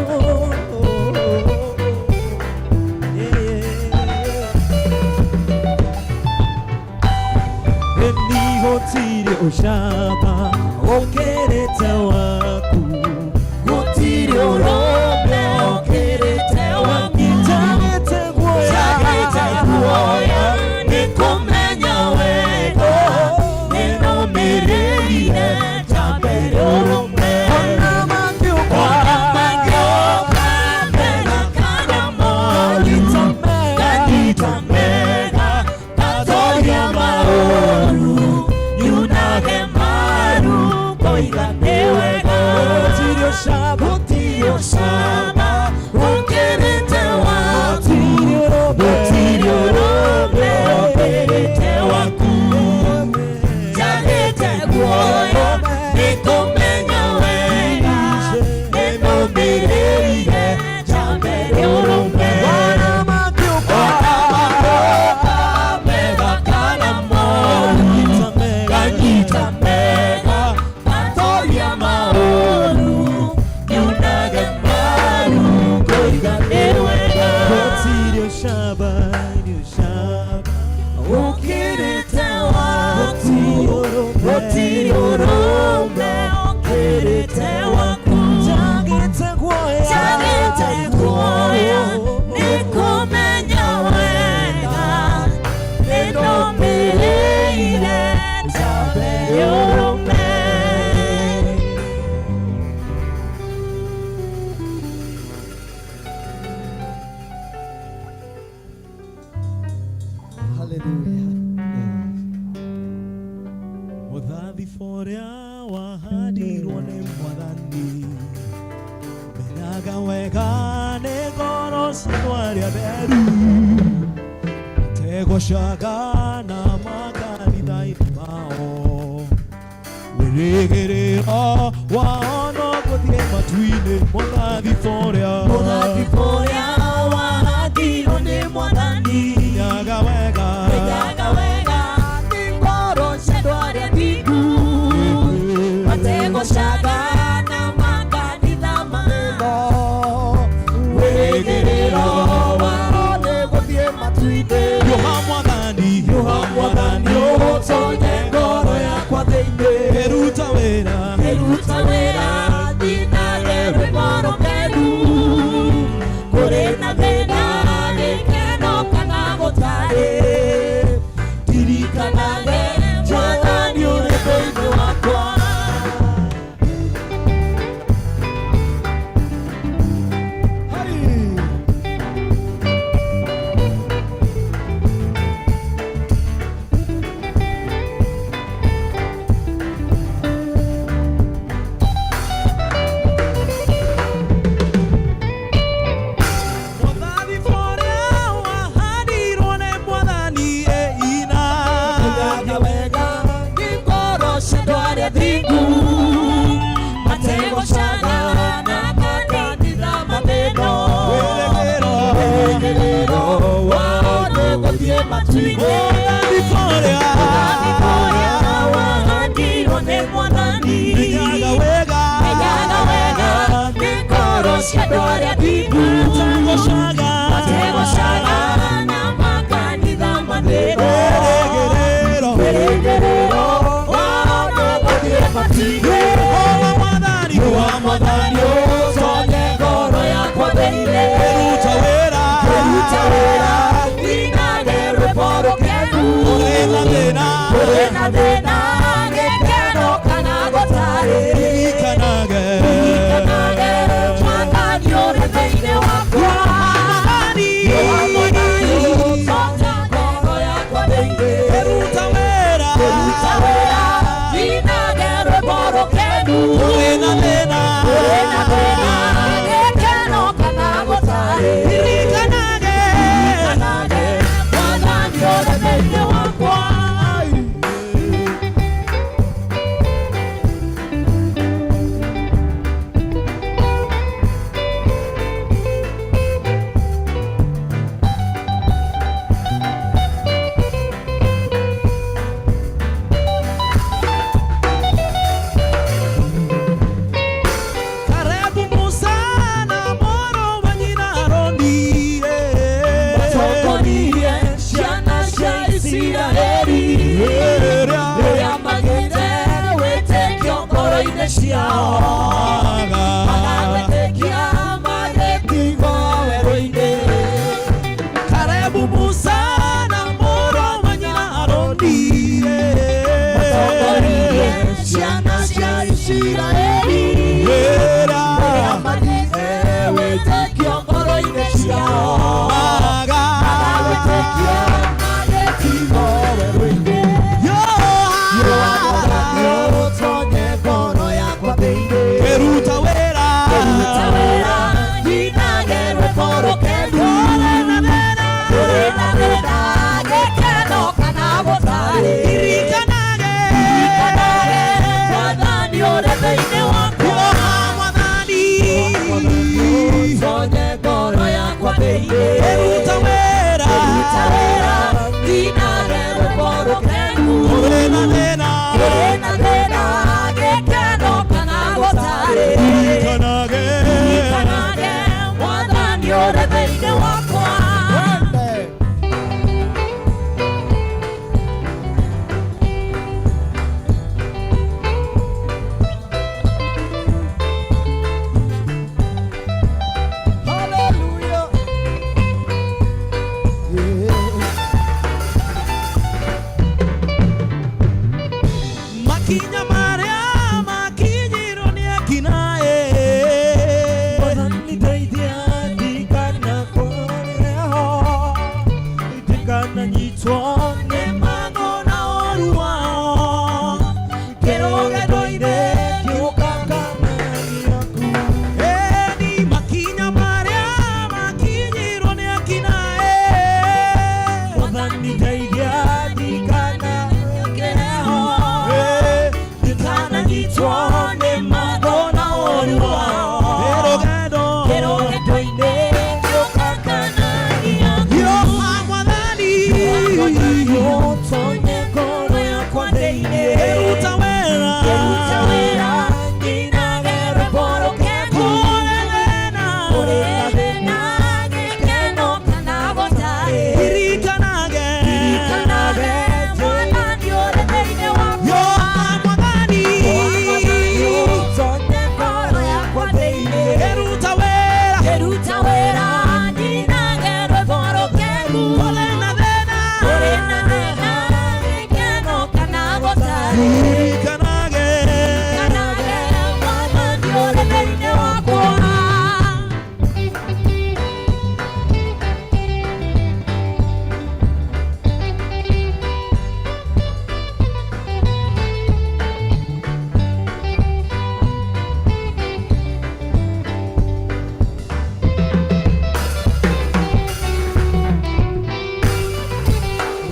Yeah. Gũtirĩ ũcamba ũkĩrĩte waku Gũtirĩ ũrũme ũkĩrĩte waku. Njagĩte guoya Njagĩte guoya nĩ kũmenya wega nĩnũmĩrĩire njambe ũrũme. Ona mangĩũka Ona mangĩũka mega kana moru, nganyita mega ngatoria maũru, nyunage maru ngoiga nĩ wega. Gũtirĩ ũcamba Gũtirĩ ũcamba ũkĩrĩte waku, Gũtirĩ gũtirĩ ũrũme ũrũme ũkĩrĩte waku. Njagĩte guoya nĩ kũmenya wega nĩnũmĩrĩire njambe ũrũme. Ona mangĩũka Ona mangĩũka mega kana moru, nganyita mega ngatoria maũru, nyunage maru ngoiga nĩ wega. Gũtirĩ ũcamba nĩ ũcamba Ũkĩrĩte waku, gũtirĩ ũrũme ũkĩrĩte waku. Njagĩte guoya Njagĩte guoya Menyaga wega nĩ ngoro cia andũ arĩa atheru mategũcaga na makanitha-inĩ mao wĩrĩgĩrĩro wao no gũthiĩ matu-inĩ mũthabibũ ũrĩa Mũthabibũ ũrĩa wahandirwo nĩ Mwathani. Menyaga wega Menyaga wega nĩ ngoro cia andũ arĩa athingu mategũcaga na makanitha mao wĩrĩgĩrĩro wao nĩ gũthiĩ matu-inĩ. Hiũha Mwathani Hiũha Mwathani ũtonye ngoro yakwa thĩinĩ. Kĩruta wĩra Kĩruta wĩra thinage rwĩmbo rũkenu kũrĩ na thĩna gĩkeno kana gũtarĩ ndirikanage Mwathani ũrĩ thĩinĩ wakwa. Mũthabibũ ũrĩa wahandirwo nĩ Mwathani ĩina Menyaga wega nĩ ngoro cia andũ arĩa athingu mategũcaga na makanitha mathĩno Wĩrĩgĩrĩro wĩrĩgĩrĩro wao nĩ gũthiĩ matu-inĩ. Mũthabibũ ũrĩa Mũthabibũ ũrĩa wahandirwo nĩ Mwathani. Menyaga wega Menyaga wega nĩ ngoro cia andũ arĩa athingu mategũcaga mategũcaga na makanitha mathĩno Wĩrĩgĩrĩro wĩrĩgĩrĩro wao nĩ gũthiĩ matu-inĩ. Hiũha Mwathani Hiũha Mwathani ũtonye ngoro yakwa thĩinĩ. Kĩruta wĩra Kĩruta wĩra thinage rwĩmbo rũkenu Kũrĩ na thĩna kũrĩ na thĩna gĩkeno kana gũtarĩ Ririkanage Ririkanage Mwathani ũrĩ thĩinĩ wakwa. Mwathani Hiũha Mwathani ũtonye ngoro yakwa thĩinĩ. Kĩruta wĩra Kĩruta wĩra thinage rwĩmbo rũkenu Kũrĩ na thĩna kũrĩ na thĩna gĩkeno kana gũtarĩ Ririkanage Ririkanage Mwathani ũrĩ thĩinĩ wakwa. Karibu Musa na mũrũ wa nyina Harũni Matongoririe ciana cia Isiraeli rĩrĩa magĩte wĩtĩkio ngoro-inĩ ciao magagwĩtĩkia magĩtigwo werũ-inĩ. Karibu Musa na mũrũ wa nyina Harũni Matongoririe ciana cia Isiraeli rĩrĩa magĩte wĩtĩkio ngoro-inĩ ciao magagwĩtĩkia magĩtigwo werũ-inĩ. Hiũha Mwathani ũtonye ngoro yakwa thĩinĩ. thĩna gĩkeno kana gũtarĩ. Ririkanage. Ririkanage Mwathani ũrĩ thĩinĩ wakwa. Yo Mwathani. Ũtonye ngoro yakwa thĩinĩ. Ngĩruta wĩra. Ngĩruta wĩra nyinage rwĩmbo rũkengu. Kũrĩ na thĩna. Kũrĩ na thĩna gĩkeno kana gũtarĩ. Ririkanage. Ririkanage Mwathani ũrĩ thĩinĩ wakwa.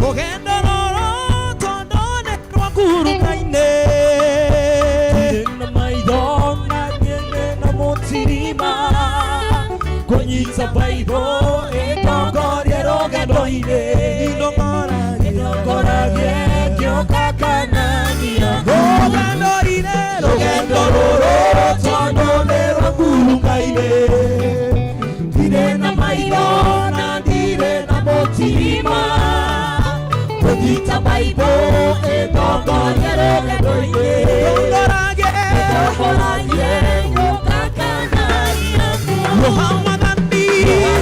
Rũgendo rũrũ tondũ nĩ rwa ngurunga-inĩ. Ndirĩ na maitho na ngĩne na mũtirima kũnyita baibũ ĩtongorie rũgendo-inĩ. Indongoragie. Ĩtongoragie ngĩũka kana ngĩoka. Rũgendo-inĩ, Rũgendo rũrũ tondũ nĩ rwa ngurunga-inĩ. Ndirĩ na maitho na ndirĩ na mũtirima kũnyita baibũ ĩtongorie rũgendo-inĩ. Ndongoragie. Ĩtongoragie ngĩũka kana ngĩoka. Roho Mwathani.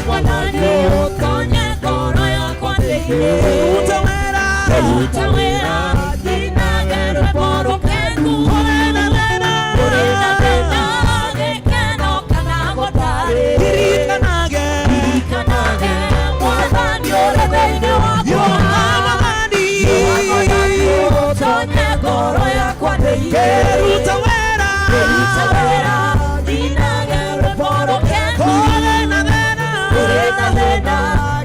Mwathani ũtonye ngoro yakwa thĩinĩ. Ruta wĩra. Ruta wĩra nyinage rwĩmbo rũkengu. Kũrĩ na thĩna. Kũrĩ na thĩna gĩkeno kana gũtarĩ. Ririkanage. Ririkanage Mwathani ũrĩ thĩinĩ Yo wakwa. Mwathani. Mwathani ũtonye ngoro yakwa thĩinĩ. Ngĩruta wĩra. Ruta wĩra nyinage rwĩmbo rũkengu. Kũrĩ na thĩna. Kũrĩ na thĩna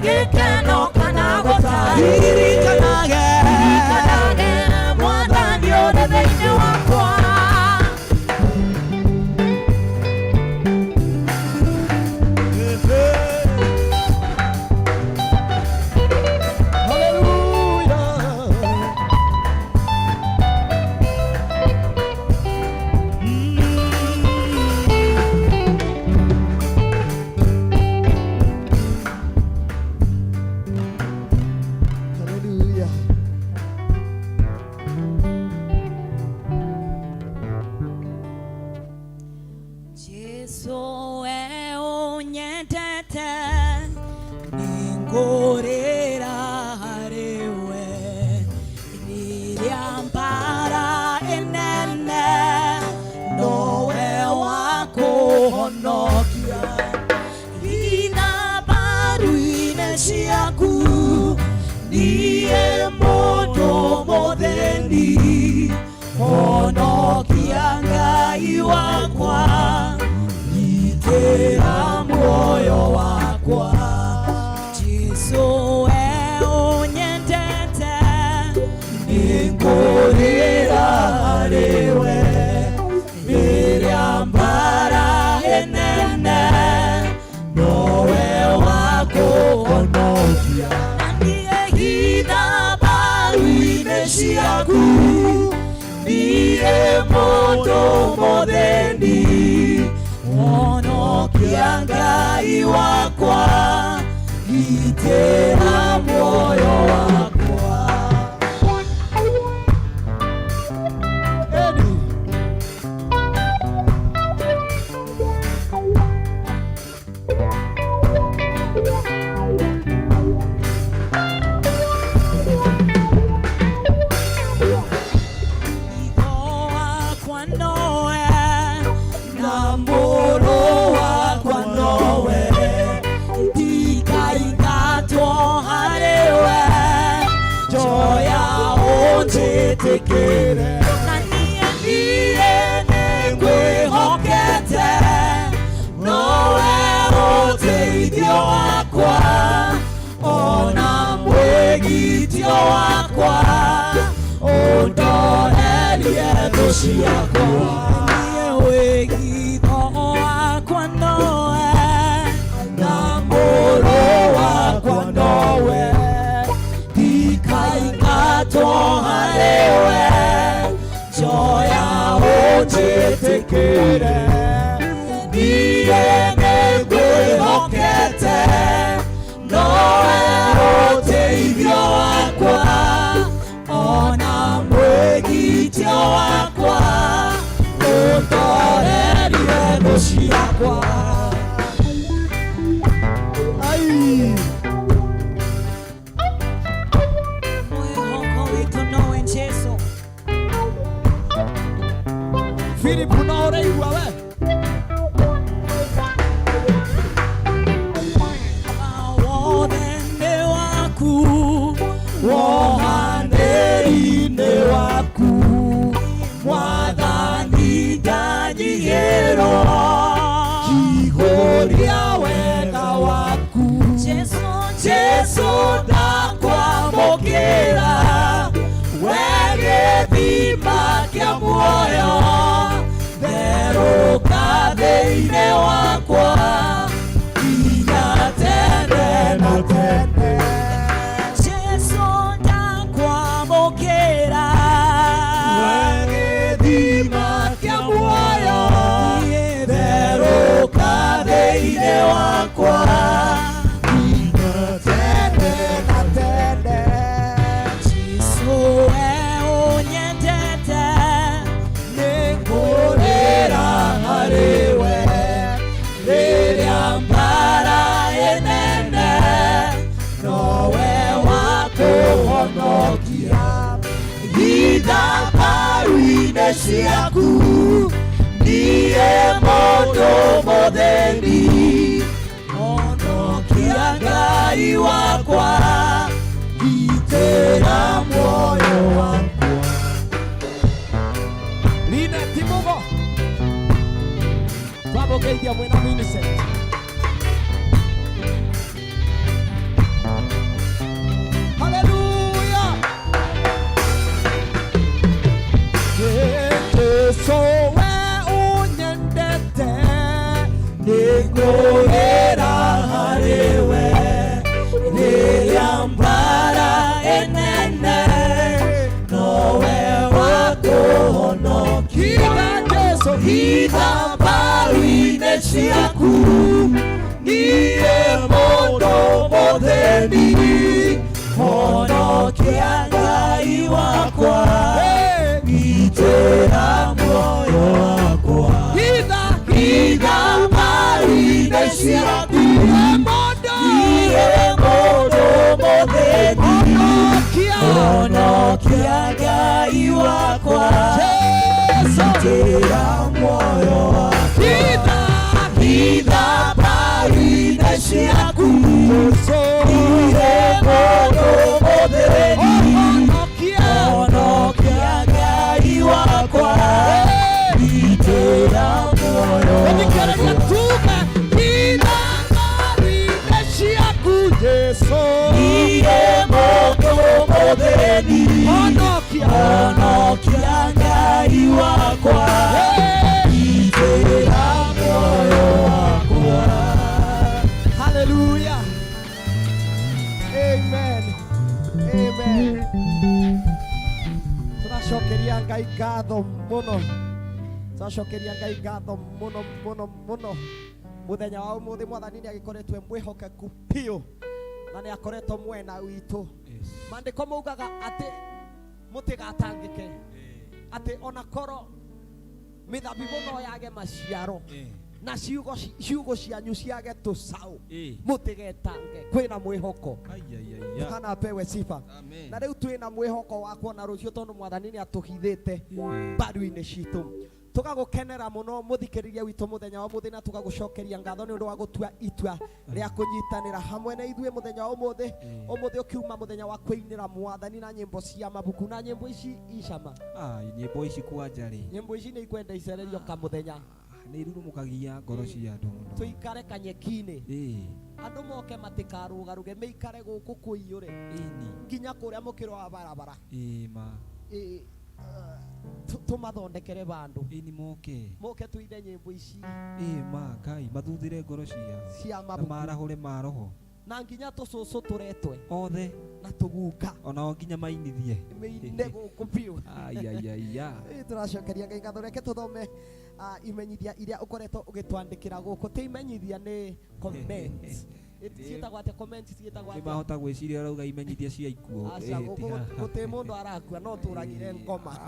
gĩkeno kana gũtarĩ. Ririkanage. Ririkanage Mwathani ũrĩ thĩinĩ wakwa. Hallelujah. Hallelujah. Jesu we ũnyendete nĩngũrĩra harĩwe rĩrĩa mbara ĩnene nowe wa kũhonokia ina mbaru-inĩ ciaku niĩ mũndũ mũthĩni honokia Ngai wakwa nyitĩra muoyo wakwa Jesu we ũnyendete nĩngũrĩra harĩwe rĩrĩa mbara ĩnene nowe wa kũhonokia na niĩ hitha mbaru-inĩ ciaku niĩ mũndũ mũthĩni honokia Ngai wakwa gitĩra muoyo wakwa. Eni. Itho wakwa nowe na mũrũ wakwa nowe ndikaingatwo harĩwe njoya ũnjĩtĩkĩre na niĩ niĩ nĩngwĩhokete nowe ũteithio wakwa ona mwĩgitio wakwa ũndorerie thũ ciakwa. Niĩ wĩgitho wakwa nowe na mũrũ wakwa nowe ndikaingatwo harĩwe njoya ũnjĩtĩkĩre niĩ nĩngwĩhokete. muoyo Therũka thĩinĩ wakwa nginya tene na tene. Jesu ndakwamũkĩra Gĩthima kĩa muoyo Therũka thĩinĩ wakwa nginya tene na tene. Jesu we ũnyendete nĩngũrĩra harĩ we rĩrĩa mbara ĩnene nowe wakũhonokia Hitha mbaru-inĩ ciaku niĩ mũndũ mũthĩni honokia Ngai wakwa gitĩra muoyo wakwa. Linet Mugo twamũgeithia mwĩna Millicent. Hallelujah. Jesu we ũnyendete Nĩngũrĩra harĩ we rĩrĩa mbara ĩnene nowe wakũhonokia. Hitha Jesu Hitha mbaru-inĩ ciaku niĩ mũndũ mũthĩni honokia Ngai wakwa gitĩra muoyo wakwa. Hitha Hitha mbaru-inĩ ciaku mũndũ niĩ mũndũ mũthĩni honokia honokia Ngai wakwa Jesu gitĩra muoyo wakwa. Hitha Hitha mbaru-inĩ ciaku Jesu niĩ mũndũ mũthĩni honokia honokia Ngai wakwa gitĩra muoyo Thikĩrĩria wakwa. tuge hitha mbaru-inĩ ciaku Jesu Niĩ mũndũ mũthĩni honokia honokia Ngai wakwa gitĩra muoyo wakwa. Hallelujah. Amen. Amen. Tũracokeria Ngai ngatho mũno. Tũracokeria Ngai ngatho mũno mũno mũno. Mũthenya wa ũmũthĩ Mwathani nĩ agĩkoretwo e mwĩhokeku biũ na nĩ akoretwo mwena witũ. Maandĩko maugaga atĩ mũtigatangĩke atĩ ona korwo mĩthabibũ no yage maciaro na ciugo cianyu ciage tũcaũ mũtigetange kwĩna mwĩhoko. Bwana apewe sifa. Na rĩu twĩna mwĩhoko wa kuona rũciũ tondũ Mwathani nĩ atũhithĩte mbaru-inĩ citũ. Tũgagũkenera mũno mũthikĩrĩria witũ mũthenya wa ũmũthĩ na tũgagũcokeria ngatho nĩ ũndũ wa gũtua itua rĩa kũnyitanĩra hamwe na ithuĩ mũthenya wa ũmũthĩ. Ũmũthĩ ũkiuma mũthenya wa kũinĩra Mwathani na nyĩmbo cia mabuku na nyĩmbo ici icama. Nyĩmbo ici kwanja rĩ Nyĩmbo ici nĩ ikwenda icererio kamũthenya nĩ irurumukagia ngoro cia andũ mũno. Tũikare kanyeki-inĩ andũ moke matikarũgarũge mĩikare gũkũ kũiyũre nginya kũrĩa mũkĩro wa barabara. Ma Tũmathondekere vandũ Ĩni moke moke tũine nyĩmbo ici ma Ngai mathuthire ngoro ciao cia na mabuku marahũre maroho na nginya tũcũcũ tũretwe othe na tũguka onao nginya mainithie mĩine gũkũ biũ. Aiaiaia. Tũracokeria Ngai ngatho. Reke tũthome imenyithia iria ũkoretwo ũgĩtwandĩkĩra gũkũ. Ti imenyithia, nĩ comments. Ciĩtagwo atĩa comments? Ciĩtagwo Nĩ atĩa? mahota gwĩciria ũrauga imenyithia cia ikuũ. Aca, gũtĩ mũndũ arakua no tũragire ngoma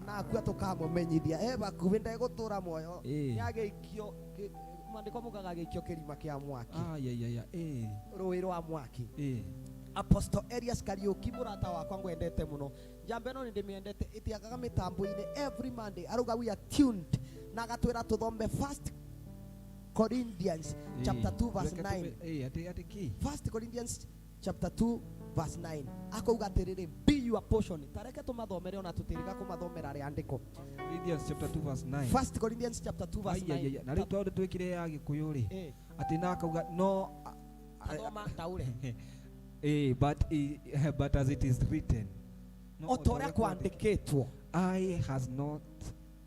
na akua tũkamũmenyithia e bakuhĩ ndegũtũra muoyo. Nĩ agĩikio maandĩko mugaga agĩikio kĩrima kĩa mwaki Aiaiaia rũĩ rwa mwaki. Apostle Elias Kariuki mũrata wakwa ngwendete mũno njamba ĩno nĩ ndĩmĩendete ĩtiagaga mĩtambo-inĩ every Monday arauga we are tuned na agatwĩra tũthome First Corinthians chapter 2 verse 9. Atĩ kĩ? First Corinthians chapter 2 verse 9 akauga atĩrĩrĩ, be your portion. Tareke tũmathomere ona tũtĩrĩga kũmathomera rĩandĩko. Corinthians chapter 2 verse 9. First Corinthians chapter 2 verse 9. Aiaiaia na rĩu tondũ twĩkire ya gĩkũyũ rĩ atĩ na akauga no Thoma taure. But as it is written no O ta ũrĩa kwandĩkĩtwo eye has not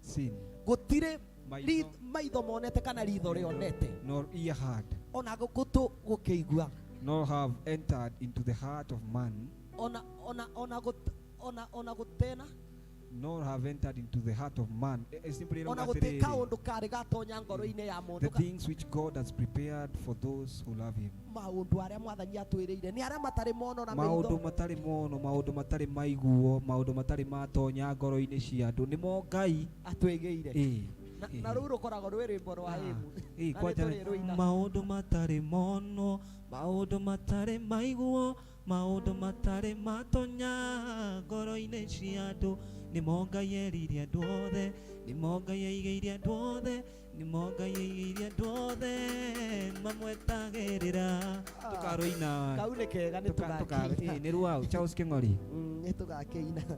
seen, Gũtirĩ maitho maitho monete kana ritho rĩonete, nor ear heard, ona gũtũ gũkĩigua, nor have entered into the heart of man, ona ona ona gũt- ona ona gũtena, nor have entered into the heart of man. Simply ona irauga gũtĩ atĩrĩrĩ, kaũndũ karĩ gatonya ngoro-inĩ ya mũndũ the things which God has prepared for those who love him. Maũndũ arĩa mwathani atwĩrĩire nĩ arĩa matarĩ mono na Maũndũ maitho, matarĩ mono, maũndũ matarĩ maiguo, maũndũ matarĩ matonya ngoro-inĩ cia andũ nĩmo Ngai atwĩgĩire. Ĩĩ. Na rũu rũkoragwo rwĩ rwĩmbo rwa Ah, ĩmu. ĩĩ, Na kwanja nĩ tũrĩrũina. Maũndũ matarĩ monwo, maũndũ matarĩ maiguo, maũndũ matarĩ matonya ngoro-inĩ cia andũ, nĩmo Ngai erire andũ othe, nĩmo Ngai aigĩire andũ othe, nĩmo Ngai aigĩire andũ othe mamwetagĩrĩra. Tũkarũina. Kau nĩ kega, nĩ tũgakĩina. Ĩĩ, nĩ rwau Charles Kĩng'ori. Nĩ tũgakĩina.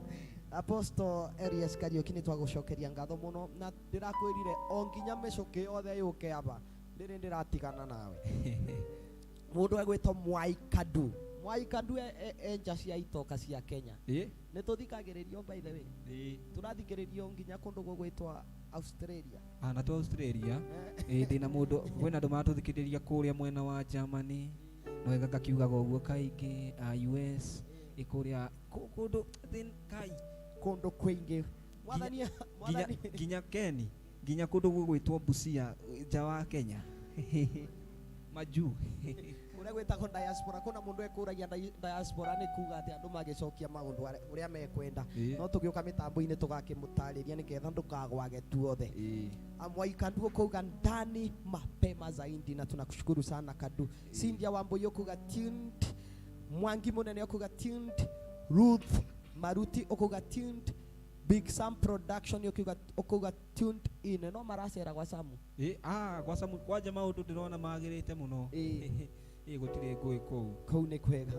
Apostle Elias Kariuki, nĩ twagũcokeria ngatho mũno, na ndĩrakwĩrire o nginya mĩcũkĩ yothe yũke aba ndĩrĩ ndĩratigana nawe. Mũndũ egwĩtwo Mwai Kadu, Mwai Kadu e nja cia itoka cia Kenya. Ĩĩ. Nĩ tũthikagĩrĩrio, by the way. Ĩĩ. Tũrathikĩrĩrio nginya kũndũ gũgwĩtwo Australia. Ah, na tu Australia. Ĩĩ, ndĩna mũndũ, kwĩna andũ maratũthikĩrĩria kũrĩa mwena wa Germany, no wega ngakiugaga ũguo kaingĩ, a US, ĩ kũrĩa kũndũ kai. Kũndũ kwĩingĩ mwathani Nginya mwathani nginya Keni, nginya kũndũ gũgwĩtwo Busia nja wa Kenya, majuu. Kũrĩa gwĩtagwo diaspora, kuna mũndũ ekũragia diaspora nĩ kuga atĩ andũ magĩcokia maũndũ ũrĩa mekwenda. Ĩĩ. No tũgĩũka mĩtambo-inĩ tũgakĩmũtarĩria nĩgetha ndũkagwage tuothe. Ĩĩ. Amwai Kadu kuga ndani mapema zaidi, na tunakushukuru sana Kadu. Cynthia Wambuyu kuga tuned, Mwangi Munene kuga tuned, Ruth Maruti ukuga tuned, Big Sam Production ukuga tuned in, no maracera gwa Samu. Ĩĩ, ah, gwa Samu kwanja maũndũ ndĩrona magĩrĩte mũno. Ĩĩ. Ĩĩ, gũtirĩ ngũĩ kũu. Kũu nĩ kwega.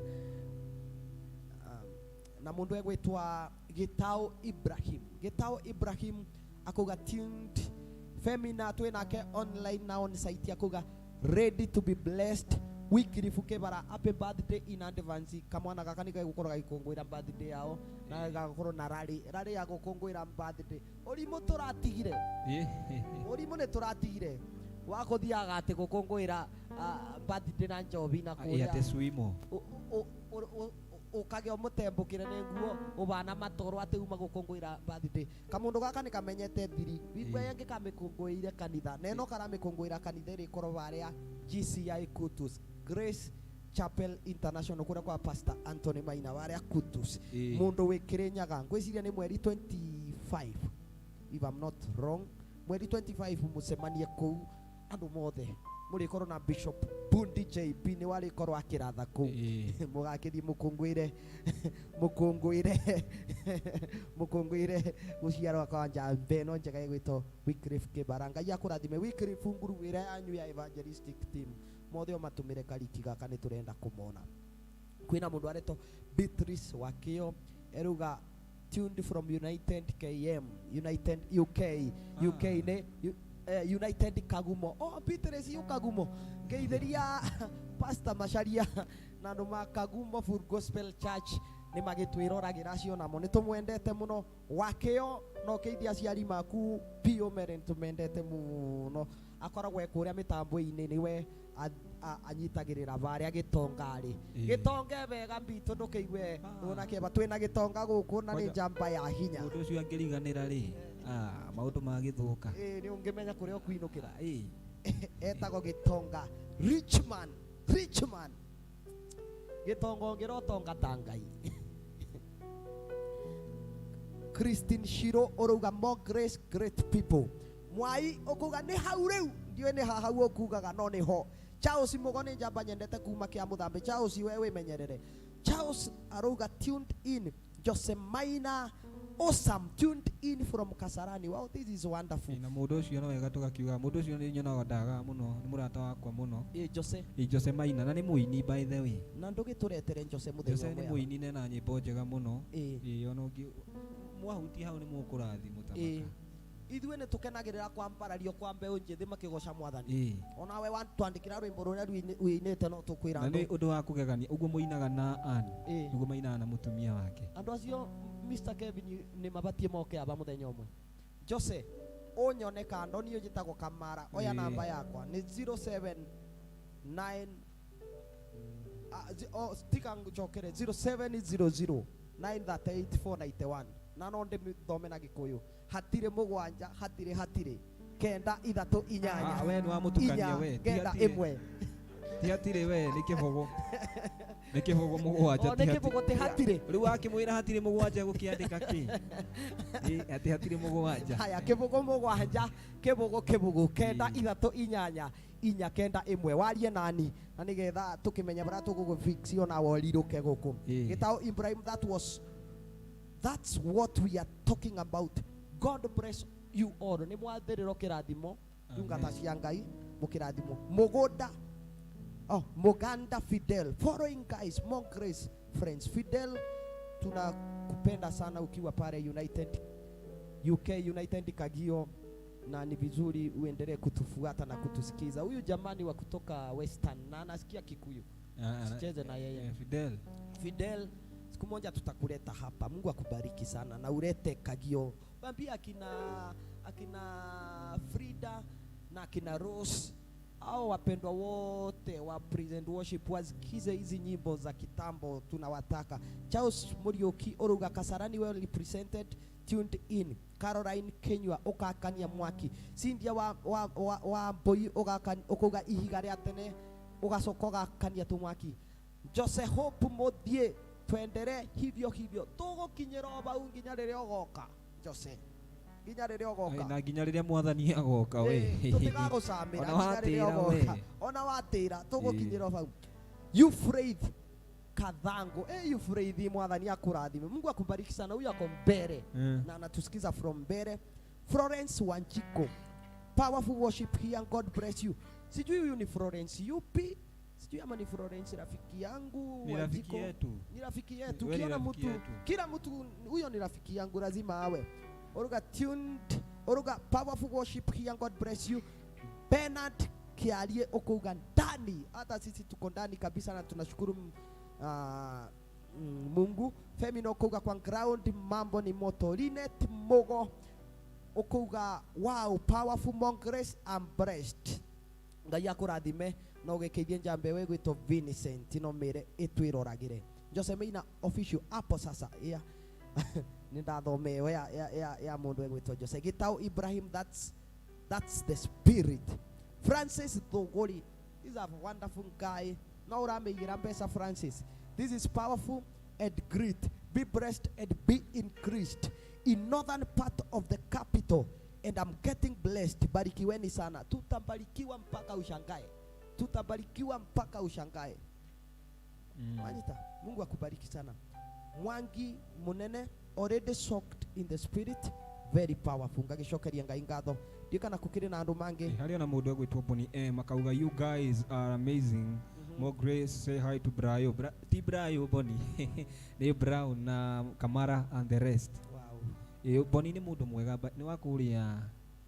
Na mũndũ egwĩtwa Gitau Ibrahim, Gitau Ibrahim akuga tuned. Femina twĩ nake online na on site akuga ready to be blessed. Wycliffe Kibara, happy birthday in advance. Kamwana gaka nĩ gegũkorwo gagĩkũngũĩra birthday yao, na gagakorwo na rally rally ya gũkũngũĩra birthday. Ũrimũ tũratigire. Ĩĩ. Ũrimũ nĩ tũratigire wa gũthiaga atĩ gũkũngũĩra birthday na njobi na Ĩĩ, kũrĩa atĩ swimo. Ũkagĩa ũmũtembũkĩre nĩ nguo ũbana matoro atĩ uma gũkũngũĩra birthday. Kamũndũ gaka nĩ kamenyete thiri wigua. Ĩĩ. Yangĩ kamĩkũngũĩire kanitha, na ĩno karamĩkũngũĩra kanitha ĩrĩkorwo harĩa GCI Kutus, Grace Chapel International, kũrĩa kwa Pastor Anthony Maina warĩa Kutus. Ĩĩ. Mũndũ wĩ Kĩrĩnyaga, ngwĩciria nĩ mweri 25, if I'm not wrong, mweri 25 mũcemanie kũu andũ mothe, mũrĩkorwo na Bishop Bundi JB nĩ warĩkorwo akĩratha kũu. Ĩĩ. Mũgakĩthiĩ mũkũngũĩre gũciarwo kwa njambe ĩno njega ĩgwĩtwo Wycliffe Kĩbara. Ngai akũrathime Wycliffe, nguru ĩrĩa yanyu ya evangelistic team mothe ũmatũmĩre kariki gaka, nĩ tũrenda kũmona. Kwĩna mũndũ aretwo Beatrice Wakio eruga tuned from United KM, United UK. UK nĩ United Kagumo. Oh, Beatrice yu Kagumo, ngeithĩria Pastor Macharia na andũ ma Kagumo Full Gospel Church nĩ magĩtwĩroragĩra acio namo nĩ tũmwendete mũno. Wakĩo no kĩithia aciari maku biũ mere nĩ tũmendete mũno. Akoragwo e kũrĩa mĩtambo-inĩ, nĩwe anyitagĩrĩra barĩa gĩtonga-rĩ. Ĩĩ. Gĩtonge wega mbitũ, ndũkĩigue Ah. ũna kĩeba, twĩna gĩtonga gũkũ na nĩ Kwanja- njamba ya hinya. Mũndũ ũcio angĩriganĩra rĩ, ah, maũndũ magĩthũka. Ĩĩ, nĩ ũngĩmenya kũrĩa ũkũinũkĩra. Ĩĩ. Etagwo gĩtonga, rich man, rich man gĩtonga, ũngĩrotonga ta Ngai. Christine Shiro ũrauga more grace, great people. Mwai ũkuga nĩ hau rĩu, ndiũĩ nĩ ha hau ũkugaga, no nĩ ho. Charles Mũgo nĩ njamba nyendete kuma kĩa mũthambi. Charles, we wĩmenyerere. Charles arauga tuned in. Jose Maina, awesome, tuned in from Kasarani. Wow, this is wonderful. Ĩĩ, na mũndũ ũcio no wega tũgakiuga mũndũ ũcio nĩ nyonaga ndagaga mũno, nĩ mũrata wakwa mũno. Ĩ, Jose. Ĩ, Jose Maina, na nĩ mũini by the way. Na ndũgĩtũretere Jose mũthenya Jose nĩ ũmwe aba. mũini na nyĩmbo njega mũno. Ĩ. Ĩ, ona ũngĩ mwahutia hau nĩ mũkũrathimwo ta Ĩ. maka. Ithuĩ nĩ tũkenagĩrĩra kwambarario kwa mbeũ njĩthĩ makĩgoca mwathani. Ĩ. Onawe watwandĩkĩra rwĩmbo rũrĩa wĩinĩte no tũkwĩra Na nĩ andũ. ũndũ wa kũgegania ũguo mũinaga na Ann, Ĩ. nĩguo mainaga na mũtumia wake. Andũ acio Mr Kevin nĩ mabatiĩ moke aba mũthenya ũmwe. Jose ũnyone kando niĩ njĩtagwo Kamara, oya Ĩĩ. namba yakwa nĩ 079 tiga njokere 0700 938491 na no ndĩmĩthome na gĩkũyũ hatirĩ mũgwanja hatirĩ hatirĩ kenda ithatũ inyanya Ah, we nĩ wamũtukania inya we. Ti kenda hatirĩ. ĩmwe. Ti hatirĩ we nĩ kĩbũgũ. Nĩ kĩbũgũ mũgwanja O, ti nĩ hatirĩ. kĩbũgũ ti hatirĩ. Rĩu wakĩmwĩra hatirĩ mũgwanja gũkĩandĩka kĩ? Ĩ, atĩ hatirĩ mũgwanja. Haya, kĩbũgũ mũgwanja kĩbũgũ kĩbũgũ kenda Ĩĩ. ithatũ inyanya inya kenda ĩmwe warie nani na nĩgetha tũkĩmenya barĩa tũgũgũfix ona worirũke gũkũ. Ĩĩ. Gĩtaũ Ibrahim, that's what we are talking about. God bless you all. Nĩ mwathĩrĩrwo kĩrathimo ndungata cia Ngai mũkĩrathimwo mũgũnda. Oh, Muganda Fidel, following guys, more grace friends. Fidel, tunakupenda sana ukiwa pale United UK, United Kagio, na ni vizuri uendelee kutufuata na kutusikiza. Huyu jamani wa kutoka Western na anasikia Kikuyu, sicheze na yeye. Fidel. Fidel, siku moja tutakuleta hapa. Mungu akubariki sana na ulete Kagio. Mwambie akina Frida na akina Rose au wapendwa wote wa Present Worship wasikize hizi nyimbo za kitambo, tunawataka. Charles Muriuki Oruga Kasarani well represented, tuned in. Caroline Kenywa ukakania mwaki. Cynthia wa Mbui ukuga ihiga ria tene ugacoka ugakania tumwaki. Jose Hope Muthie twendere hivyo hivyo tugukinyira o bau nginya riria ugoka. Jose, nginya riria ugoka. Na nginya rĩrĩa mwathani agoka we. Tũtigagũcamĩra Ona nginya rĩrĩa watĩra we. ũgoka. Ona watĩra tũgũkinyĩra bau. Euphrates Kathango, Euphrates, mwathani akũrathime. Mungu akubariki sana. Huyu ako mbere na anatusikiza from mbere. Florence Wanjiko, powerful worship here, God bless you. Sijui huyu ni Florence yupi, sijui ama ni Florence rafiki yangu Ni rafiki Wanjiko. yetu. Ni rafiki yetu. We ni Ukiona rafiki mtu, yetu. kila mtu huyo ni rafiki yangu lazima awe. Oruga tuned, oruga powerful worship here, God bless you. Bernard Kiarie ukuga ndani, hata sisi tuko ndani kabisa na tunashukuru Mungu. Femino ukuga kwa ground mambo ni moto. Linet Mogo ukuga wow, powerful more grace and blessed. Ngai akũrathime na ũgĩkĩithie njambe we gwĩtwo Vincent no mĩre ĩtwĩroragĩre. Jose Maina official hapo sasa ya nĩ ndathoma ĩyo ya mũndũ egwĩtwo Jose. Gĩtaũ Ibrahim, that's the spirit. Francis Thuguri is a wonderful guy. No ũramĩigĩra mbeca Francis. This is powerful and great. Be blessed and be increased in northern part of the capital, and I'm getting blessed. Barikiweni sana. Tutabarikiwa mpaka ushangae. Tutabarikiwa mpaka ushangae. Wanyita, Mungu akubariki sana. Mwangi Munene already soaked in the spirit, very powerful. Ngagicokeria Ngai ngatho. Ndiũ kana kũkĩrĩ na andũ mangĩ. Harĩ ona mũndũ egwĩtwo Bonnie M akauga you guys are amazing. More grace, say hi to Brayo. Ti Brayo Bonnie. Nĩ Brown na Kamara and the rest. Wow. Bonnie nĩ mũndũ mwega, nĩ wa kũrĩa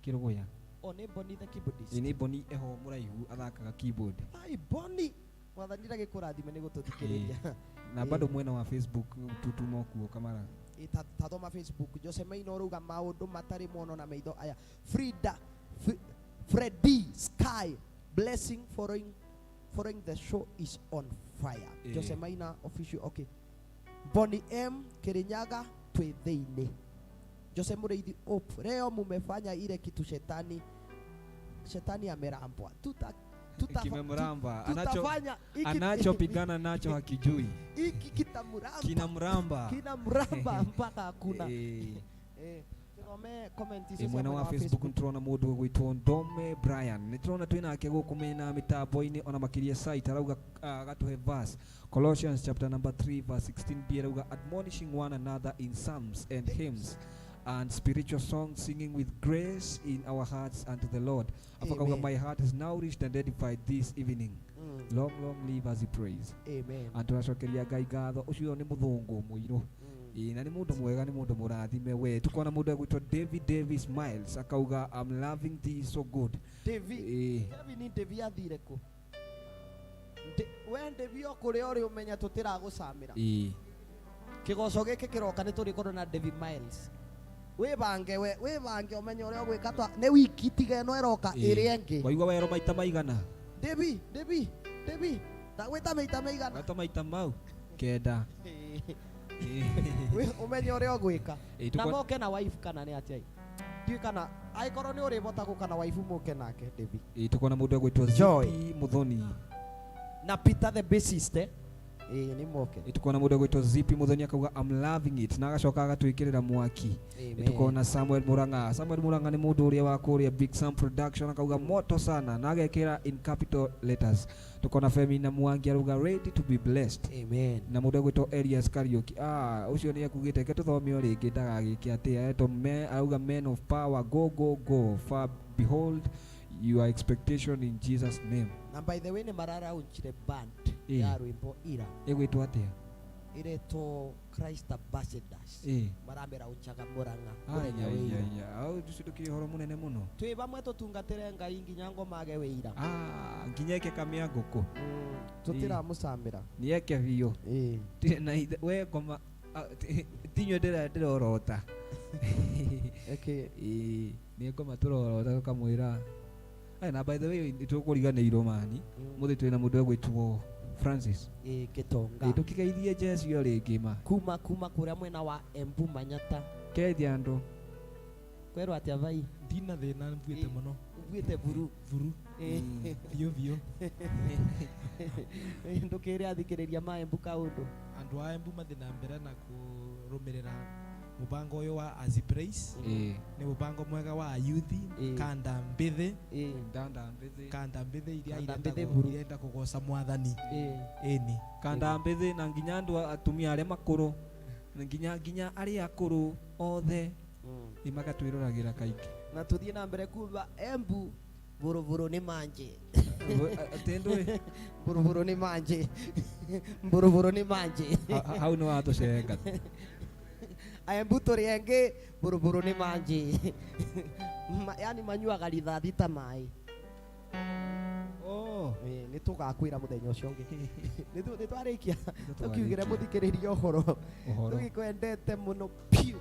Kĩrũgũya. O nĩ Bonnie the keyboardist. Nĩ Bonnie eho mũraihu athakaga keyboard. Ai Bonnie, mwathani ndagĩkũrathime nĩ gũtũthikĩrĩria. Na bado mwena wa Facebook tutuma kuo Kamara. Tathoma Facebook. Jose Maina ũrauga maũndũ matarĩ mono na maitho aya. Frida, Freddy Sky blessing following the show is on fire. Jose Maina official. Okay. Bonnie M Kirinyaga twĩ thĩinĩ. Jose Mũrĩithi up. Leo mumefanya ile kitu shetani amerambwa. Kimemramba. Tutafanya hiki Anachopigana nacho hakijui. Hiki kitamramba. Kinamramba. Kinamramba mpaka hakuna. Tuthome comment icio cia Mwena wa Facebook nĩtũrona mũndũ ũgwĩtwo Ndome Brian. Nĩtũrona twĩ nake gũkũ mena mĩtambo-inĩ ona makĩria site arauga, agatũhe verse Colossians chapter number 3 verse 16b arauga admonishing one another in psalms and hymns and spiritual songs, singing with grace in our hearts unto the Lord. Akauga, Amen. my heart is nourished and edified this evening. Long, long live as he prays. Amen. And tũracokeria Ngai ngatho. Ũcio nĩ mũthũngũ mũirũ. Ĩĩ, na nĩ mũndũ mwega, nĩ mũndũ mũrathime we. Tukona mũndũ egwĩtwo David Davis Miles akauga I'm loving this so good. David. Ĩĩ. David ni David athire kũ? We David o kũrĩa ũrĩ ũmenya tũtiragũcamĩra. Ĩĩ. Kĩgoco gĩkĩ kĩroka nĩ tũrĩkorwo na David Miles. Wibange we, wibange umenye uria ugwika twa ni wiki tiga ino iroka iria ingi. Waigua wero maita maigana. Debi, Debi, Debi. Ndagwita maita maigana. Weta maita mau kenda. We umenye uria ugwika. Ĩ, Na moke na wife kana ni atia? Ndiũĩ kana angĩkorwo nĩ ũrĩbota gũka na wife mũke nake Debi. Ĩ, tukona mũndũ egwĩtwo Joy. Zipi Muthoni. Na Peter the bassist eh? Ĩ nĩ moke. Ĩ, tukona mũndũ egwĩtwo Zipi Muthoni akauga I'm loving it na agacoka agatwĩkĩrĩra mwaki. Amen. Tukona Samuel Murang'a. Samuel Murang'a nĩ mũndũ ũrĩa wa kũrĩa Big Sam Production akauga moto sana na agekĩra in capital letters. Tukona Femina Mwangi arauga ready to be blessed. Amen. Na mũndũ egwĩtwo Elias Kariuki ũcio nĩ akugĩte reke tũthome o rĩngĩ ndagagĩke atĩa etwo me arauga men of power go go go far behold your expectation in Jesus name. Na by the way nĩ mararaunchire band Ĩ. ya rwĩmbo ira Ĩgwĩtwo atĩa? iretwo Christ Ambassadors. Ĩ. Maramĩraunchaga Murang'a mũthenya wa ira. Au ũcio ndũkĩrĩ ũhoro mũnene mũno. Twĩ vamwe tũtungatĩre Ngai nginya ngomage wĩira. Nginya eke kamĩa ngũkũ. Tũtiramũcamĩra. Nĩ eke biũ. Ĩ. Tirĩ na ithe we ngoma tinyue ndĩrorota. Eke Ĩ, nĩ ngoma tũrorota tũkamwĩra. Aya, na by the way nĩ tũkũriganĩirwo mani. Mũthĩ twĩna mũndũ egwĩtwo Francis. Ĩ Gĩtonga. Ĩ, tũkĩgeithie Jesũ rĩngĩ ma. Kuma kũrĩa mwena wa Embu Manyata. Keithia andũ. Kwerwo atĩa vai? Ndina thĩna mbuĩte mũno. Mbuĩte buru. Buru. Biũ biũ. Ndũkĩre athikĩrĩria ma Embu kaũndũ. Andũ a Embu mathiĩ na mbere na kũrũmĩrĩra mũbango ũyũ wa Azi Praise. Nĩ mũbango mwega wa youth kanda mbĩthĩ. Kanda mbĩthĩ. Kanda mbĩthĩ iria Kanda mbĩthĩ buru. irenda kũgoca mwathani. Ĩni. Kanda mbĩthĩ na nginya andũ atumia arĩa makũrũ na nginya arĩa akũrũ othe nĩ magatwĩroragĩra kaingĩ. Na tũthiĩ na mbere kuma Embu buruburu nĩ manje. Atĩ ndũĩ? Buruburu nĩ manje. Buruburu nĩ manje. Hau nĩ watũcenga. Embu tũrĩ engĩ buruburu nĩ manje. Yani manyuaga rithathi ta maĩ. Nĩ tũgakwĩra mũthenya ũcio ũngĩ. Nĩ twarĩkia. Tũkiugĩre mũthikĩrĩria ũhoro. Tũgĩkwendete mũno piũ.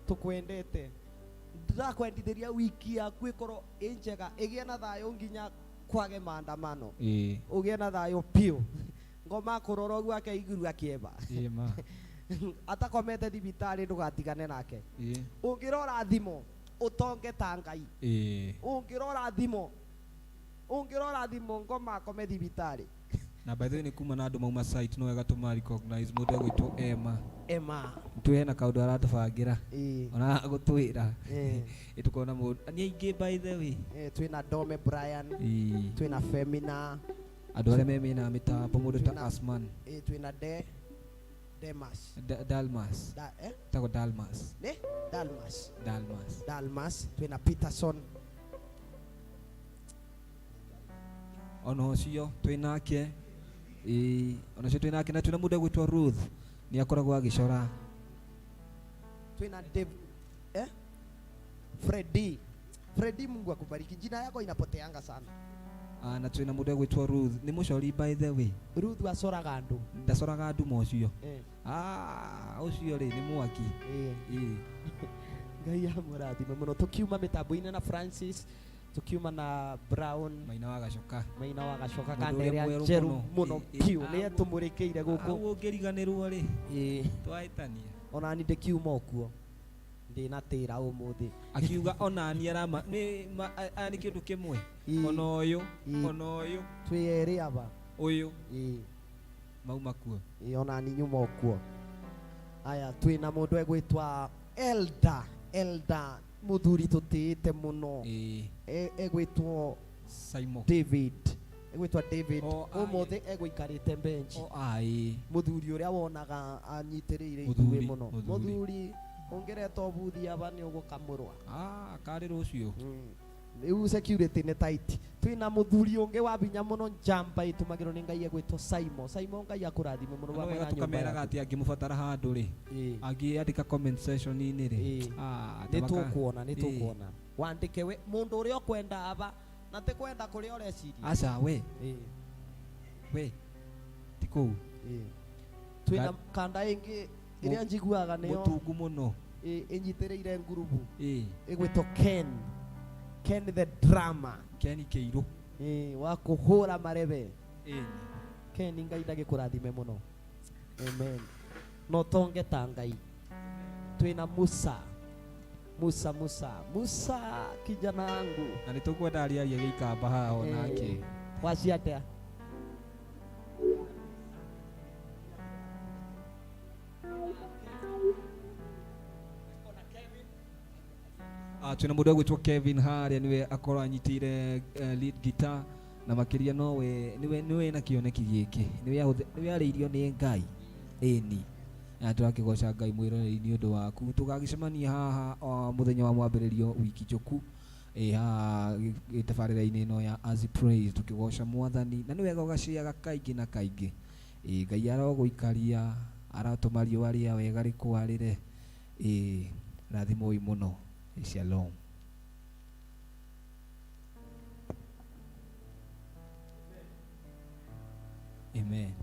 Tũkwendete. Ndĩrakwendithĩria wiki yaku ĩkorwo ĩ njega, ĩgĩe na thayũ nginya kwage maandamano. Ũgĩe na thayũ piũ. Ngoma kũrora ũguo akeigua kĩeva. Ĩ ma. Atakomete thibitarĩ ndũgatigane nake. Ũngĩrora thimũ ũtonge ta Ngai. Ũngĩrora thimũ, ũngĩrora thimũ ngoma akome thibitarĩ. Na by the way nĩ kuma na andũ mauma site no wega tũma recognize mũndũ egwĩtwo Emma. Emma. Twĩ hena kaũndũ aratũbangĩra. Ona gũtwĩra. Ĩ tũkona mũndũ nĩ aingĩ by the way. Twĩna Dome Brian. Twĩna Femina. Andũ arĩa me mĩena ya mĩtambo mũndũ ta Asman. Twĩna Demas. Dalmas. Tagwo Dalmas. Ne? Dalmas. Dalmas. Dalmas. Twĩna Peterson. Ona ũcio twĩnake. Ĩ, ona ũcio twĩnake na twĩna mũndũ egwĩtwo Ruth. Nĩ akoragwo agĩcora. Twĩna Dave, Freddy. Freddy, Mungu akubariki. Jina yako inapoteanga sana. Na twĩna mũndũ egwĩtwo Ruth. Nĩ mũcori by the way. Ruth acoraga andũ. Ndacoraga andũ ma ũcio. Ũcio rĩ nĩ mwaki. Ngai amũrathime mũno. Tũkiuma mĩtambo-inĩ na Francis, tukiuma na Brown Maina wa Gacoka. Maina wa Gacoka Mũndũ kanda ũrĩa ĩrĩa mwerũ njerũ mũno. mũno piũ. Nĩ etũmũrĩkĩire gũkũ. Hau ũngĩriganĩrwo rĩ. Twahĩtania. Ona ni ndĩkiuma okuo. Ndĩna tĩra ũmũthĩ. Akiuga ona ni arama nĩ aya nĩ kĩndũ kĩmwe. Ona ũyũ, ona ũyũ. Twĩ erĩ aba. Ũyũ. Mauma kuo. Ona ni nyuma okuo. Aya twĩna mũndũ egwĩtwa Elder, Elder mũthuri tũtĩĩte mũno. Egwĩtwo Simon. David. Egwĩtwa David. Ũmũthĩ egũikarĩte bench. Mũthuri ũrĩa wonaga anyitĩrĩire ithuĩ mũno. Mũthuri ũngĩreta ũbuthi aba nĩ ũgũkamũrwa. Karĩ rũciũ. Rĩu security nĩ tight. Twĩna mũthuri ũngĩ wa binya mũno njamba ĩtũmagĩrwo nĩ Ngai egwĩtwo Simon. Simon Ngai akũrathime mũno No hamwe wega na nyũmba tũkameraga yaku. atĩ angĩmũbatara handũ rĩ, angĩandĩka comment section-inĩ rĩ. Nĩ tũkuona, nĩ tũkuona. Wandĩke we mũndũ ũrĩa ũkwenda aba na ti kwenda kũrĩa ũreciria. Aca we. We. Ti kũu. Twĩna kanda ĩngĩ ĩrĩa njiguaga nĩyo Mũtungu mũno. Ĩnyitĩrĩire ngurubu. Ĩĩ. Ĩgwĩtwo Ken, Ken the drama. Ken Kĩirũ. Ĩ, wa kũhũra marebe. Ĩni. Ken, Ngai ndagĩkũrathime mũno. Amen. No tonge ta Ngai. Twĩna Musa, Musa, Musa, Musa kijana wangu. Na nĩ tũkwenda arĩarie gĩikamba haha onake. Eh, wacia atĩa? Ah, twĩna mũndũ egwĩtwo Kevin harĩa nĩwe akorwo anyitĩire lead guitar na makĩria nowe nĩwe na kĩoneki gĩkĩ, nĩwe arĩirio nĩ Ngai. Ĩni, na tũrakĩgoca Ngai mwĩroreri nĩ ũndũ waku. Tũgagĩcemania haha mũthenya wa mwambĩrĩrio wiki njũku, ĩ haha tabarĩra-inĩ ĩno ya As Praise, tũkĩgoca mwathani, na nĩ wega ũgaciaga kaingĩ na kaingĩ. Ĩ, Ngai arogũikaria, aratũma riũa rĩa wega rĩkwarĩre. Ĩ, rathimoi mũno. Shalom. Amen.